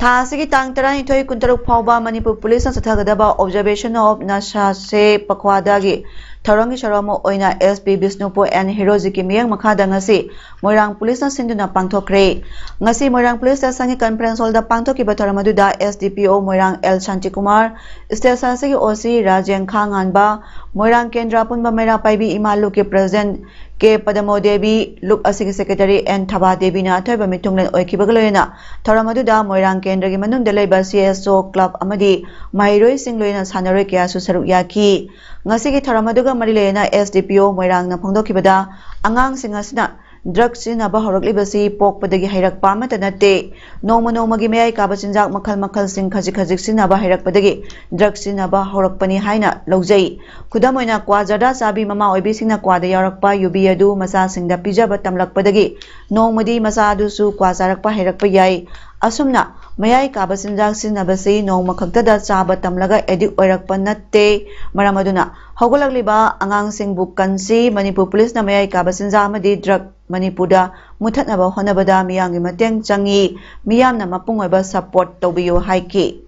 ꯊꯥ ꯑꯁꯤꯒꯤ ꯇꯥꯡ ꯇꯔꯥꯅꯤꯊꯣꯏ, ꯀꯨꯟꯇꯔꯨꯛ ꯐꯥꯎꯕ ꯃꯅꯤꯄꯨꯔ ꯄꯨꯂꯤꯁꯅ ꯆꯠꯊꯒꯗꯕ Observation of Nasha Se Pakwa ꯗꯒꯤ ꯊꯧꯔꯝꯒꯤ ꯁꯔꯨꯛ ꯑꯃ ꯑꯣꯏꯅ S P ꯕꯤꯁꯅꯨꯄꯨꯔ ꯑꯦꯟ ꯍꯤꯔꯣꯖꯤꯠꯀꯤ ꯃꯤꯠꯌꯦꯡ ꯃꯈꯥꯗ ꯉꯁꯤ ꯃꯣꯏꯔꯥꯡ ꯄꯨꯂꯤꯁꯅ ꯁꯤꯟꯗꯨꯅ ꯄꯥꯡꯊꯣꯛꯈ꯭ꯔꯦ꯫ ꯉꯁꯤ ꯃꯣꯏꯔꯥꯡ ꯄꯨꯂꯤꯁ ꯁ꯭ꯇꯦꯁꯟꯒꯤ conference hall ꯗ ꯄꯥꯡꯊꯣꯛꯈꯤꯕ ꯊꯧꯔꯝ ꯑꯗꯨꯗ S D P O ꯃꯣꯏꯔꯥꯡ L ꯁꯥꯟꯇꯤꯀꯨꯃꯥꯔ, ꯁ꯭ꯇꯦꯁꯟ ꯑꯁꯤꯒꯤ O C ꯔꯥꯖꯦꯟ ꯈꯥꯉꯥꯟꯕ, ꯃꯣꯏꯔꯥꯡ ꯀꯦꯟꯗ꯭ꯔ ꯑꯄꯨꯟꯕ ꯃꯩꯔꯥ ꯄꯥꯏꯕꯤ ꯏꯃꯥ ꯂꯨꯞꯀꯤ president ꯀꯦ ꯄꯗꯃꯣ ꯗꯦꯕꯤ, ꯂꯨꯞ ꯑꯁꯤꯒꯤ secretary ꯑꯦꯟ ꯊꯕꯥ ꯗꯦꯕꯤꯅ ꯑꯊꯣꯏꯕ ꯃꯤꯊꯨꯡꯂꯦꯟ ꯑꯣꯏꯈꯤꯕꯒ ꯂꯣꯏꯅꯅ ꯊꯧꯔꯝ ꯑꯗꯨꯗ ꯃꯣꯏꯔꯥꯡ ꯀꯦꯟꯗ꯭ꯔꯒꯤ ꯃꯅꯨꯡꯗ ꯂꯩꯕ C S O club ꯑꯃꯗꯤ ꯃꯍꯩꯔꯣꯏꯁꯤꯡ ꯂꯣꯏꯅ ꯁꯥꯟꯅꯔꯣꯏ ꯀꯌꯥꯁꯨ ꯁꯔꯨꯛ ꯌꯥꯈꯤ꯫ ꯉꯁꯤꯒꯤ ꯊꯧꯔꯝ ꯑꯗꯨꯒ ꯃꯔꯤ ꯂꯩꯅꯅ S D P O ꯃꯣꯏꯔꯥꯡꯅ ꯐꯣꯡꯗꯣꯛꯈꯤꯕꯗ, ꯑꯉꯥꯡꯁꯤꯡ ꯑꯁꯤꯅ drug ꯁꯤꯖꯤꯟꯅꯕ ꯍꯧꯔꯛꯂꯤꯕꯁꯤ ꯄꯣꯛꯄꯗꯒꯤ ꯍꯩꯔꯛꯄ ꯑꯃꯠꯇ ꯅꯠꯇꯦ꯫ ꯅꯣꯡꯃ ꯅꯣꯡꯃꯒꯤ ꯃꯌꯥꯏ ꯀꯥꯕ ꯆꯤꯟꯖꯥꯛ ꯃꯈꯜ ꯃꯈꯜꯁꯤꯡ ꯈꯖꯤꯛ ꯈꯖꯤꯛ ꯁꯤꯖꯤꯟꯅꯕ ꯍꯩꯔꯛꯄꯗꯒꯤ drug ꯁꯤꯖꯤꯟꯅꯕ ꯍꯧꯔꯛꯄꯅꯤ ꯍꯥꯏꯅ ꯂꯧꯖꯩ꯫ ꯈꯨꯗꯝ ꯑꯣꯏꯅ, ꯀ꯭ꯋꯥ ꯖꯔꯗꯥ ꯆꯥꯕꯤ ꯃꯃꯥ ꯑꯣꯏꯕꯤꯁꯤꯡꯅ ꯀ꯭ꯋꯥꯗ ꯌꯥꯎꯔꯛꯄ ꯌꯨꯕꯤ ꯑꯗꯨ ꯃꯆꯥꯁꯤꯡꯗ ꯄꯤꯖꯕ ꯇꯝꯂꯛꯄꯗꯒꯤ ꯅꯣꯡꯃꯗꯤ ꯃꯆꯥ ꯑꯗꯨꯁꯨ ꯀ꯭ꯋꯥ ꯆꯥꯔꯛꯄ ꯍꯩꯔꯛꯄ ꯌꯥꯏ꯫ ꯑꯁꯨꯝꯅ ꯃꯌꯥꯏ ꯀꯥꯕ ꯆꯤꯟꯖꯥꯛ ꯁꯤꯖꯤꯟꯅꯕꯁꯤ ꯅꯣꯡꯃ ꯈꯛꯇꯗ ꯆꯥꯕ ꯇꯝꯂꯒ addict ꯑꯣꯏꯔꯛꯄ ꯅꯠꯇꯦ꯫ ꯃꯔꯝ ꯑꯗꯨꯅ ꯍꯧꯒꯠꯂꯛꯂꯤꯕ ꯑꯉꯥꯡꯁꯤꯡꯕꯨ ꯀꯟꯁꯤ꯫ ꯃꯅꯤꯄꯨꯔ ꯄꯨꯂꯤꯁꯅ ꯃꯌꯥꯏ ꯀꯥꯕ ꯆꯤꯟꯖꯥꯛ ꯑꯃꯗꯤ drug ꯃꯅꯤꯄꯨꯔꯗ ꯃꯨꯊꯠꯅꯕ ꯍꯣꯠꯅꯕꯗ ꯃꯤꯌꯥꯝꯒꯤ ꯃꯇꯦꯡ ꯆꯪꯏ꯫ ꯃꯤꯌꯥꯝꯅ ꯃꯄꯨꯡ ꯑꯣꯏꯕ support ꯇꯧꯕꯤꯌꯨ ꯍꯥꯏꯈꯤ꯫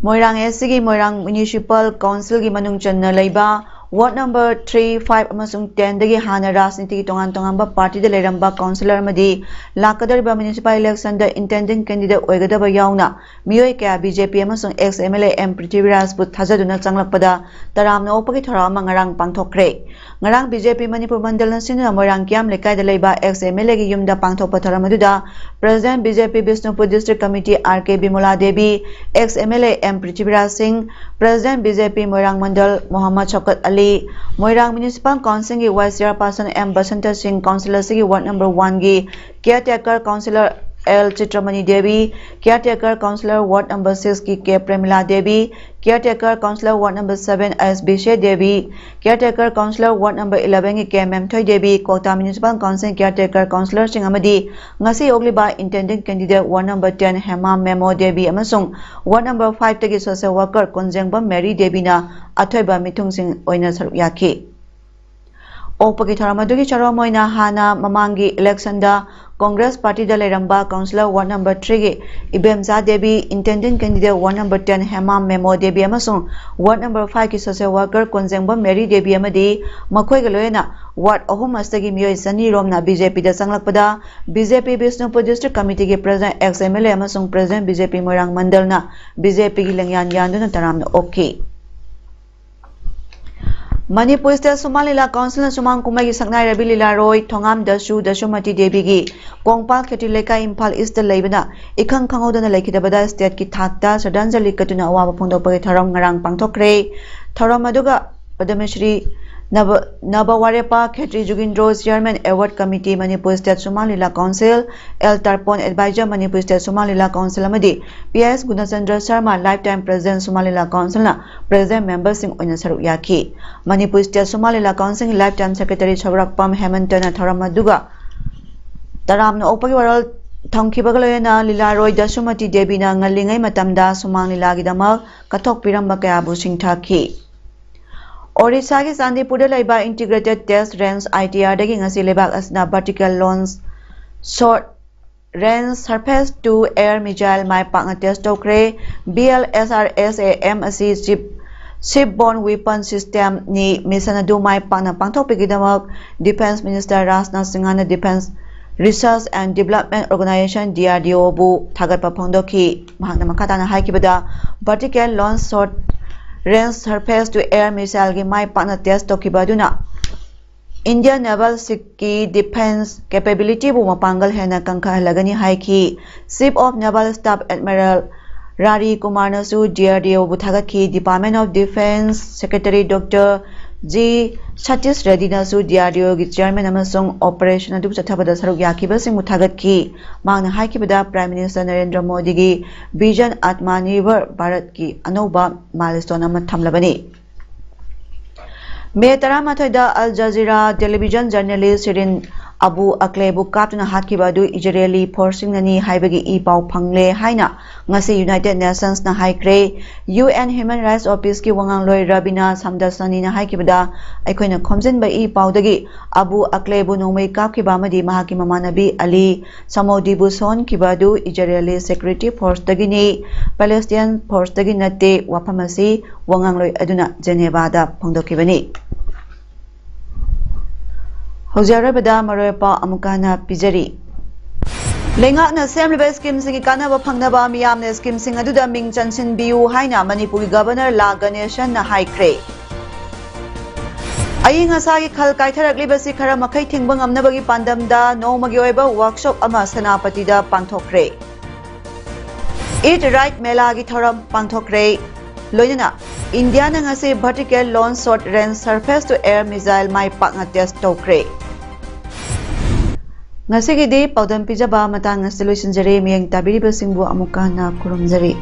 ꯃꯣꯏꯔꯥꯡ S C ꯒꯤ ꯃꯣꯏꯔꯥꯡ Municipal Council ꯒꯤ ꯃꯅꯨꯡ ꯆꯟꯅ ꯂꯩꯕ ward number three, five ꯑꯃꯁꯨꯡ ten ꯗꯒꯤ ꯍꯥꯟꯅ ꯔꯥꯖꯅꯤꯇꯤꯒꯤ ꯇꯣꯉꯥꯟ ꯇꯣꯉꯥꯟꯕ party ꯗ ꯂꯩꯔꯝꯕ councillor ꯑꯃꯗꯤ ꯂꯥꯛꯀꯗꯧꯔꯤꯕ municipal election ꯗ intending candidate ꯑꯣꯏꯒꯗꯕ ꯌꯥꯎꯅ ꯃꯤꯑꯣꯏ ꯀꯌꯥ B J P ꯑꯃꯁꯨꯡ ex M L A M ꯄ꯭ꯔꯤꯊꯤꯕꯤꯔꯥꯖꯄꯨ ꯊꯥꯖꯗꯨꯅ ꯆꯪꯂꯛꯄꯗ ꯇꯔꯥꯝꯅ ꯑꯣꯛꯄꯒꯤ ꯊꯧꯔꯝ ꯑꯃ ꯉꯔꯥꯡ ꯄꯥꯡꯊꯣꯛꯈ꯭ꯔꯦ꯫ ꯉꯔꯥꯡ B J P ꯃꯅꯤꯄꯨꯔ ꯃꯟꯗꯜꯅ ꯁꯤꯟꯗꯨꯅ ꯃꯣꯏꯔꯥꯡ ꯀꯤꯌꯥꯝ ꯂꯩꯀꯥꯏꯗ ꯂꯩꯕ ex M L A ꯒꯤ ꯌꯨꯝꯗ ꯄꯥꯡꯊꯣꯛꯄ ꯊꯧꯔꯝ ꯑꯗꯨꯗ President B J P Bishnupur District Committee R K Bimola Devi, ex M L A M Prithviraj ꯁꯤꯡ, President B J P ꯃꯣꯏꯔꯥꯡ ꯃꯟꯗꯜ ꯃꯣꯍꯝꯃꯗ ꯁꯧꯀꯠ ꯑꯂꯤ, ꯃꯣꯏꯔꯥꯡ Municipal Council ꯒꯤ Vice Chairperson M ꯕꯁꯟꯇ ꯁꯤꯡ, Council ꯑꯁꯤꯒꯤ ward number one ꯒꯤ caretaker councillor L ꯆꯤꯇ꯭ꯔꯃꯅꯤ Devi, caretaker councillor ward number six ꯀꯤ K ꯄ꯭ꯔꯦꯃꯤꯂꯥ Devi, caretaker councillor ward number seven S ꯕꯤꯁꯦ Devi, caretaker councillor ward number eleven ꯒꯤ K ꯃꯦꯝꯊꯣꯏ Devi, ꯀ꯭ꯋꯥꯛꯇꯥ Municipal Council caretaker councillor ꯁꯤꯡ ꯑꯃꯗꯤ ꯉꯁꯤ ꯑꯣꯛꯂꯤꯕ intending candidate ward number ten Hema Memo Devi ꯑꯃꯁꯨꯡ ward number five ꯇꯒꯤ social worker ꯀꯣꯟꯖꯦꯡꯕꯝ Mary ꯗꯦꯕꯤꯅ ꯑꯊꯣꯏꯕ ꯃꯤꯊꯨꯡꯁꯤꯡ ꯑꯣꯏꯅ ꯁꯔꯨꯛ ꯌꯥꯈꯤ꯫ ꯑꯣꯛꯄꯒꯤ ꯊꯧꯔꯝ ꯑꯗꯨꯒꯤ ꯆꯔꯣꯝ ꯑꯣꯏꯅ ꯍꯥꯟꯅ ꯃꯃꯥꯡꯒꯤ election ꯗ ꯀꯣꯡꯒ꯭ꯔꯦꯁ ꯄꯥꯔꯇꯤꯗ ꯂꯩꯔꯝꯕ ꯀꯥꯎꯟꯁꯤꯂꯔ ꯋꯥꯔꯗ ꯅꯝꯕꯔ ꯊ꯭ꯔꯤꯒꯤ Ibemcha Devi, intending candidate ward number ten Hemam Memo Devi ꯑꯃꯁꯨꯡ ꯋꯥꯔꯗ ꯅꯝꯕꯔ ꯐꯥꯏꯚꯀꯤ social worker Konjengbam Mary Devi ꯑꯃꯗꯤ ꯃꯈꯣꯏꯒ ꯂꯣꯏꯅꯅ ꯋꯥꯔꯗ ꯑꯍꯨꯝ ꯑꯁꯤꯗꯒꯤ ꯃꯤꯑꯣꯏ ꯆꯅꯤ ꯔꯣꯝꯅ ꯕꯤ ꯖꯦ ꯄꯤꯗ ꯆꯪꯂꯛꯄꯗ, B J P Bishnupur district ꯀꯃꯤꯇꯤꯒꯤ president ex M L A ꯑꯃꯁꯨꯡ president B J P Moirang ꯃꯟꯗꯜꯅ ꯕꯤ ꯖꯦ ꯄꯤꯒꯤ ꯂꯦꯡꯌꯥꯟ ꯌꯥꯟꯗꯨꯅ ꯇꯔꯥꯝꯅ ꯑꯣꯛꯈꯤ꯫ ꯃꯅꯤꯄꯨꯔ ꯁ꯭ꯇꯦꯠ ꯁꯨꯃꯥꯡ ꯂꯤꯂꯥ ꯀꯥꯎꯟꯁꯤꯜꯅ ꯁꯨꯃꯥꯡ ꯀꯨꯝꯍꯩꯒꯤ ꯁꯛꯅꯥꯏꯔꯕꯤ ꯂꯤꯂꯥꯔꯣꯏ ꯊꯣꯉꯥꯝ ꯗꯁꯨ ꯗꯁꯨꯃꯇꯤ ꯗꯦꯕꯤꯒꯤ ꯀꯣꯡꯄꯥꯜ ꯈꯦꯇ꯭ꯔꯤ ꯂꯩꯀꯥꯏ, ꯏꯝꯐꯥꯜ ꯏꯁꯇ ꯂꯩꯕꯅ ꯏꯈꯪ ꯈꯪꯍꯧꯗꯅ ꯂꯩꯈꯤꯗꯕꯗ ꯁ꯭ꯇꯦꯠꯀꯤ ꯊꯥꯛꯇ ꯁ꯭ꯔꯗꯥꯟꯖꯂꯤ ꯀꯠꯇꯨꯅ ꯑꯋꯥꯕ ꯐꯣꯡꯗꯣꯛꯄꯒꯤ ꯊꯧꯔꯝ ꯉꯔꯥꯡ ꯄꯥꯡꯊꯣꯛꯈ꯭ꯔꯦ꯫ ꯊꯧꯔꯝ ꯑꯗꯨꯒ ꯄꯗꯃꯁ꯭ꯔꯤ ꯅꯕ-, ꯅꯕꯋꯥꯔꯦꯄꯥ Khetri Jugindro, chairman award committee, Manipur state Shumang Lila council, L Tarpon, adviser, Manipur state Shumang Lila council, ꯑꯃꯗꯤ P S Gunachandra Sharma, lifetime president Shumang Lila ꯀꯥꯎꯟꯁꯤꯜꯅ ꯄ꯭ꯔꯦꯁꯤꯗꯦꯟꯠ ꯃꯦꯝꯕꯔꯁꯤꯡ ꯑꯣꯏꯅ ꯁꯔꯨꯛ ꯌꯥꯈꯤ꯫ ꯃꯅꯤꯄꯨꯔ ꯁ꯭ꯇꯦꯠ ꯁꯨꯃꯥꯡ ꯂꯤꯂꯥ ꯀꯥꯎꯟꯁꯤꯜꯒꯤ ꯂꯥꯏꯐ ꯇꯥꯏꯝ ꯁꯦꯀ꯭ꯔꯦꯇꯔꯤ ꯁꯧꯔꯥꯛꯄꯝ ꯍꯦꯃꯟꯇꯅ ꯊꯧꯔꯝ ꯑꯗꯨꯒ ꯇꯔꯥꯝꯅ ꯑꯣꯛꯄꯒꯤ ꯋꯥꯔꯣꯜ ꯊꯝꯈꯤꯕꯒ ꯂꯣꯏꯅꯅ ꯂꯤꯂꯥꯔꯣꯏ ꯗꯁꯨꯃꯇꯤ ꯗꯦꯕꯤꯅ ꯉꯜꯂꯤꯉꯩ ꯃꯇꯝꯗ ꯁꯨꯃꯥꯡ ꯂꯤꯂꯥꯒꯤꯗꯃꯛ ꯀꯠꯊꯣꯛꯄꯤꯔꯝꯕ ꯀꯌꯥꯕꯨ ꯁꯤꯡꯊꯈꯤ꯫ ꯑꯣꯔꯤꯁꯥꯒꯤ ꯆꯥꯟꯗꯤꯄꯨꯔꯗ ꯂꯩꯕ integrated test range, I T ꯑꯥꯔꯗꯒꯤ ꯉꯁꯤ ꯂꯩꯕꯥꯛ ꯑꯁꯤꯅ vertical launch short range surface to air missile ꯃꯥꯏ ꯄꯥꯛꯅ ꯇꯦꯁ ꯇꯧꯈ꯭ꯔꯦ꯫ B L S R S A M ꯑꯁꯤ ꯁꯤꯞ, ꯁꯤꯞ ꯕꯣꯔꯟ ꯋꯤꯄꯟ ꯁꯤꯁꯇꯦꯝꯅꯤ꯫ ꯃꯤꯁꯟ ꯑꯗꯨ ꯃꯥꯏ ꯄꯥꯛꯅ ꯄꯥꯡꯊꯣꯛꯄꯒꯤꯗꯃꯛ ꯗꯤꯐꯦꯟꯁ ꯃꯤꯅꯤꯁꯇꯔ ꯔꯥꯖꯅꯥꯊ ꯁꯤꯡꯍꯅ defence research and development organisation, D R D ꯑꯣꯕꯨ ꯊꯥꯒꯠꯄ ꯐꯣꯡꯗꯣꯛꯈꯤ꯫ ꯃꯍꯥꯛꯅ ꯃꯈꯥ ꯇꯥꯅ ꯍꯥꯏꯈꯤꯕꯗ, vertical launch short range surface to air ꯃꯤꯁꯥꯏꯜꯒꯤ ꯃꯥꯏ ꯄꯥꯛꯅ ꯇꯦꯁ ꯇꯧꯈꯤꯕ ꯑꯗꯨꯅ ꯏꯟꯗꯤꯌꯟ ꯅꯦꯚꯜ ꯁꯤꯛꯀꯤ ꯗꯤꯐꯦꯟꯁ ꯀꯦꯄꯦꯕꯤꯂꯤꯇꯤꯕꯨ ꯃꯄꯥꯡꯒꯜ ꯍꯦꯟꯅ ꯀꯟꯈꯠꯍꯜꯂꯒꯅꯤ ꯍꯥꯏꯈꯤ꯫ Chief of naval staff admiral ꯔꯥꯔꯤ ꯀꯨꯃꯥꯔꯅꯁꯨ ꯗꯤ ꯑꯥꯔ ꯗꯤ ꯑꯣꯕꯨ ꯊꯥꯒꯠꯈꯤ꯫ Department of defence secretary doctor G Satish ꯔꯦꯗꯤꯅꯁꯨ ꯗꯤ ꯑꯥꯔ ꯗꯤ ꯑꯣꯒꯤ ꯆꯤꯌꯔꯃꯦꯟ ꯑꯃꯁꯨꯡ ꯑꯣꯄꯔꯦꯁꯟ ꯑꯗꯨ ꯆꯠꯊꯕꯗ ꯁꯔꯨꯛ ꯌꯥꯈꯤꯕꯁꯤꯡꯕꯨ ꯊꯥꯒꯠꯈꯤ꯫ ꯃꯍꯥꯛꯅ ꯍꯥꯏꯈꯤꯕꯗ, ꯄ꯭ꯔꯥꯏꯝ ꯃꯤꯅꯤꯁꯇꯔ ꯅꯔꯦꯟꯗ꯭ꯔ ꯃꯣꯗꯤꯒꯤ ꯚꯤꯖꯟ ꯑꯥꯠꯃꯥꯅꯤꯔꯚꯔ ꯚꯥꯔꯠꯀꯤ ꯑꯅꯧꯕ ꯃꯥꯏꯜꯁ꯭ꯇꯣꯟ ꯑꯃ ꯊꯝꯂꯕꯅꯤ꯫ ꯃꯦ ꯇꯔꯥꯃꯥꯊꯣꯏꯗ ꯑꯜ ꯖꯖꯤꯔꯥ ꯇꯦꯂꯤꯚꯤꯖꯟ ꯖꯔꯅꯦꯂꯤꯁ ꯁꯤꯔꯤꯟ ꯑꯕꯨ ꯑꯀꯂꯦꯕꯨ ꯀꯥꯞꯇꯨꯅ ꯍꯥꯠꯈꯤꯕ ꯑꯗꯨ ꯏꯖꯔꯦꯂꯤ ꯐꯣꯔꯁꯁꯤꯡꯅꯅꯤ ꯍꯥꯏꯕꯒꯤ ꯏ ꯄꯥꯎ ꯐꯪꯂꯦ ꯍꯥꯏꯅ ꯉꯁꯤ ꯌꯨꯅꯥꯏꯇꯦꯗ ꯅꯦꯁꯟꯁꯅ ꯍꯥꯏꯈ꯭ꯔꯦ꯫ ꯌꯨ ꯑꯦꯟ ꯍ꯭ꯌꯨꯃꯦꯟ ꯔꯥꯏꯠꯁ ꯑꯣꯐꯤꯁꯀꯤ ꯋꯥꯉꯥꯡꯂꯣꯏ ꯔꯕꯤꯅꯥ ꯁꯝꯗꯁꯅꯤꯅ ꯍꯥꯏꯈꯤꯕꯗ, ꯑꯩꯈꯣꯏꯅ ꯈꯣꯝꯖꯤꯟꯕ ꯏ ꯄꯥꯎꯗꯒꯤ ꯑꯕꯨ ꯑꯀꯂꯦꯕꯨ ꯅꯣꯡꯃꯩ ꯀꯥꯞꯈꯤꯕ ꯑꯃꯗꯤ ꯃꯍꯥꯛꯀꯤ ꯃꯃꯥꯟꯅꯕꯤ ꯑꯂꯤ ꯁꯃꯧꯗꯤꯕꯨ ꯁꯣꯟꯈꯤꯕ ꯑꯗꯨ ꯏꯖꯔꯦꯂꯤ ꯁꯦꯀ꯭ꯌꯨꯔꯤꯇꯤ ꯐꯣꯔꯁꯇꯒꯤꯅꯤ, ꯄꯦꯂꯦꯁꯇꯤꯌꯟ ꯐꯣꯔꯁꯇꯒꯤ ꯅꯠꯇꯦ꯫ ꯋꯥꯐꯝ ꯑꯁꯤ ꯋꯥꯉꯥꯡꯂꯣꯏ ꯑꯗꯨꯅ ꯖꯦꯅꯦꯚꯥꯗ ꯐꯣꯡꯗꯣꯛꯈꯤꯕꯅꯤ꯫ ꯍꯧꯖꯤꯛ ꯑꯔꯣꯏꯕꯗ ꯃꯔꯨꯑꯣꯏꯕ ꯄꯥꯎ ꯑꯃꯨꯛꯀ ꯍꯟꯅ ꯄꯤꯖꯔꯤ꯫ ꯂꯩꯉꯥꯛꯅ ꯁꯦꯝꯂꯤꯕ ꯁ꯭ꯀꯤꯝꯁꯤꯡꯒꯤ ꯀꯥꯟꯅꯕ ꯐꯪꯅꯕ ꯃꯤꯌꯥꯝꯅ ꯁ꯭ꯀꯤꯝꯁꯤꯡ ꯑꯗꯨꯗ ꯃꯤꯡ ꯆꯟꯁꯤꯟꯕꯤꯌꯨ ꯍꯥꯏꯅ ꯃꯅꯤꯄꯨꯔꯒꯤ ꯒꯕꯔꯅꯔ ꯂꯥ ꯒꯅꯦꯁꯟꯅ ꯍꯥꯏꯈ꯭ꯔꯦ꯫ ꯑꯏꯪ ꯑꯁꯥꯒꯤ ꯈꯜ ꯀꯥꯏꯊꯔꯛꯂꯤꯕꯁꯤ ꯈꯔ ꯃꯈꯩ ꯊꯤꯡꯕ ꯉꯝꯅꯕꯒꯤ ꯄꯥꯟꯗꯝꯗ ꯅꯣꯡꯃꯒꯤ ꯑꯣꯏꯕ ꯋꯥꯔꯛꯁꯣꯞ ꯑꯃ ꯁꯦꯅꯥꯄꯇꯤꯗ ꯄꯥꯡꯊꯣꯛꯈ꯭ꯔꯦ꯫ ꯏꯠ ꯔꯥꯏꯠ ꯃꯦꯂꯥꯒꯤ ꯊꯧꯔꯝ ꯄꯥꯡꯊꯣꯛꯈ꯭ꯔꯦ꯫ ꯂꯣꯏꯅꯅ ꯏꯟꯗꯤꯌꯥꯅ ꯉꯁꯤ vertical launch short range surface to air missile ꯃꯥꯏ ꯄꯥꯛꯅ ꯇꯦꯁ ꯇꯧꯈ꯭ꯔꯦ꯫ ꯉꯁꯤꯒꯤꯗꯤ ꯄꯥꯎꯗꯝ ꯄꯤꯖꯕ ꯃꯇꯥꯡ ꯑꯁꯤꯗ ꯂꯣꯏꯁꯤꯟꯖꯔꯦ꯫ ꯃꯤꯠꯌꯦꯡ ꯇꯥꯕꯤꯔꯤꯕꯁꯤꯡꯕꯨ ꯑꯃꯨꯛꯀ ꯍꯟꯅ ꯈꯨꯔꯨꯝꯖꯔꯤ꯫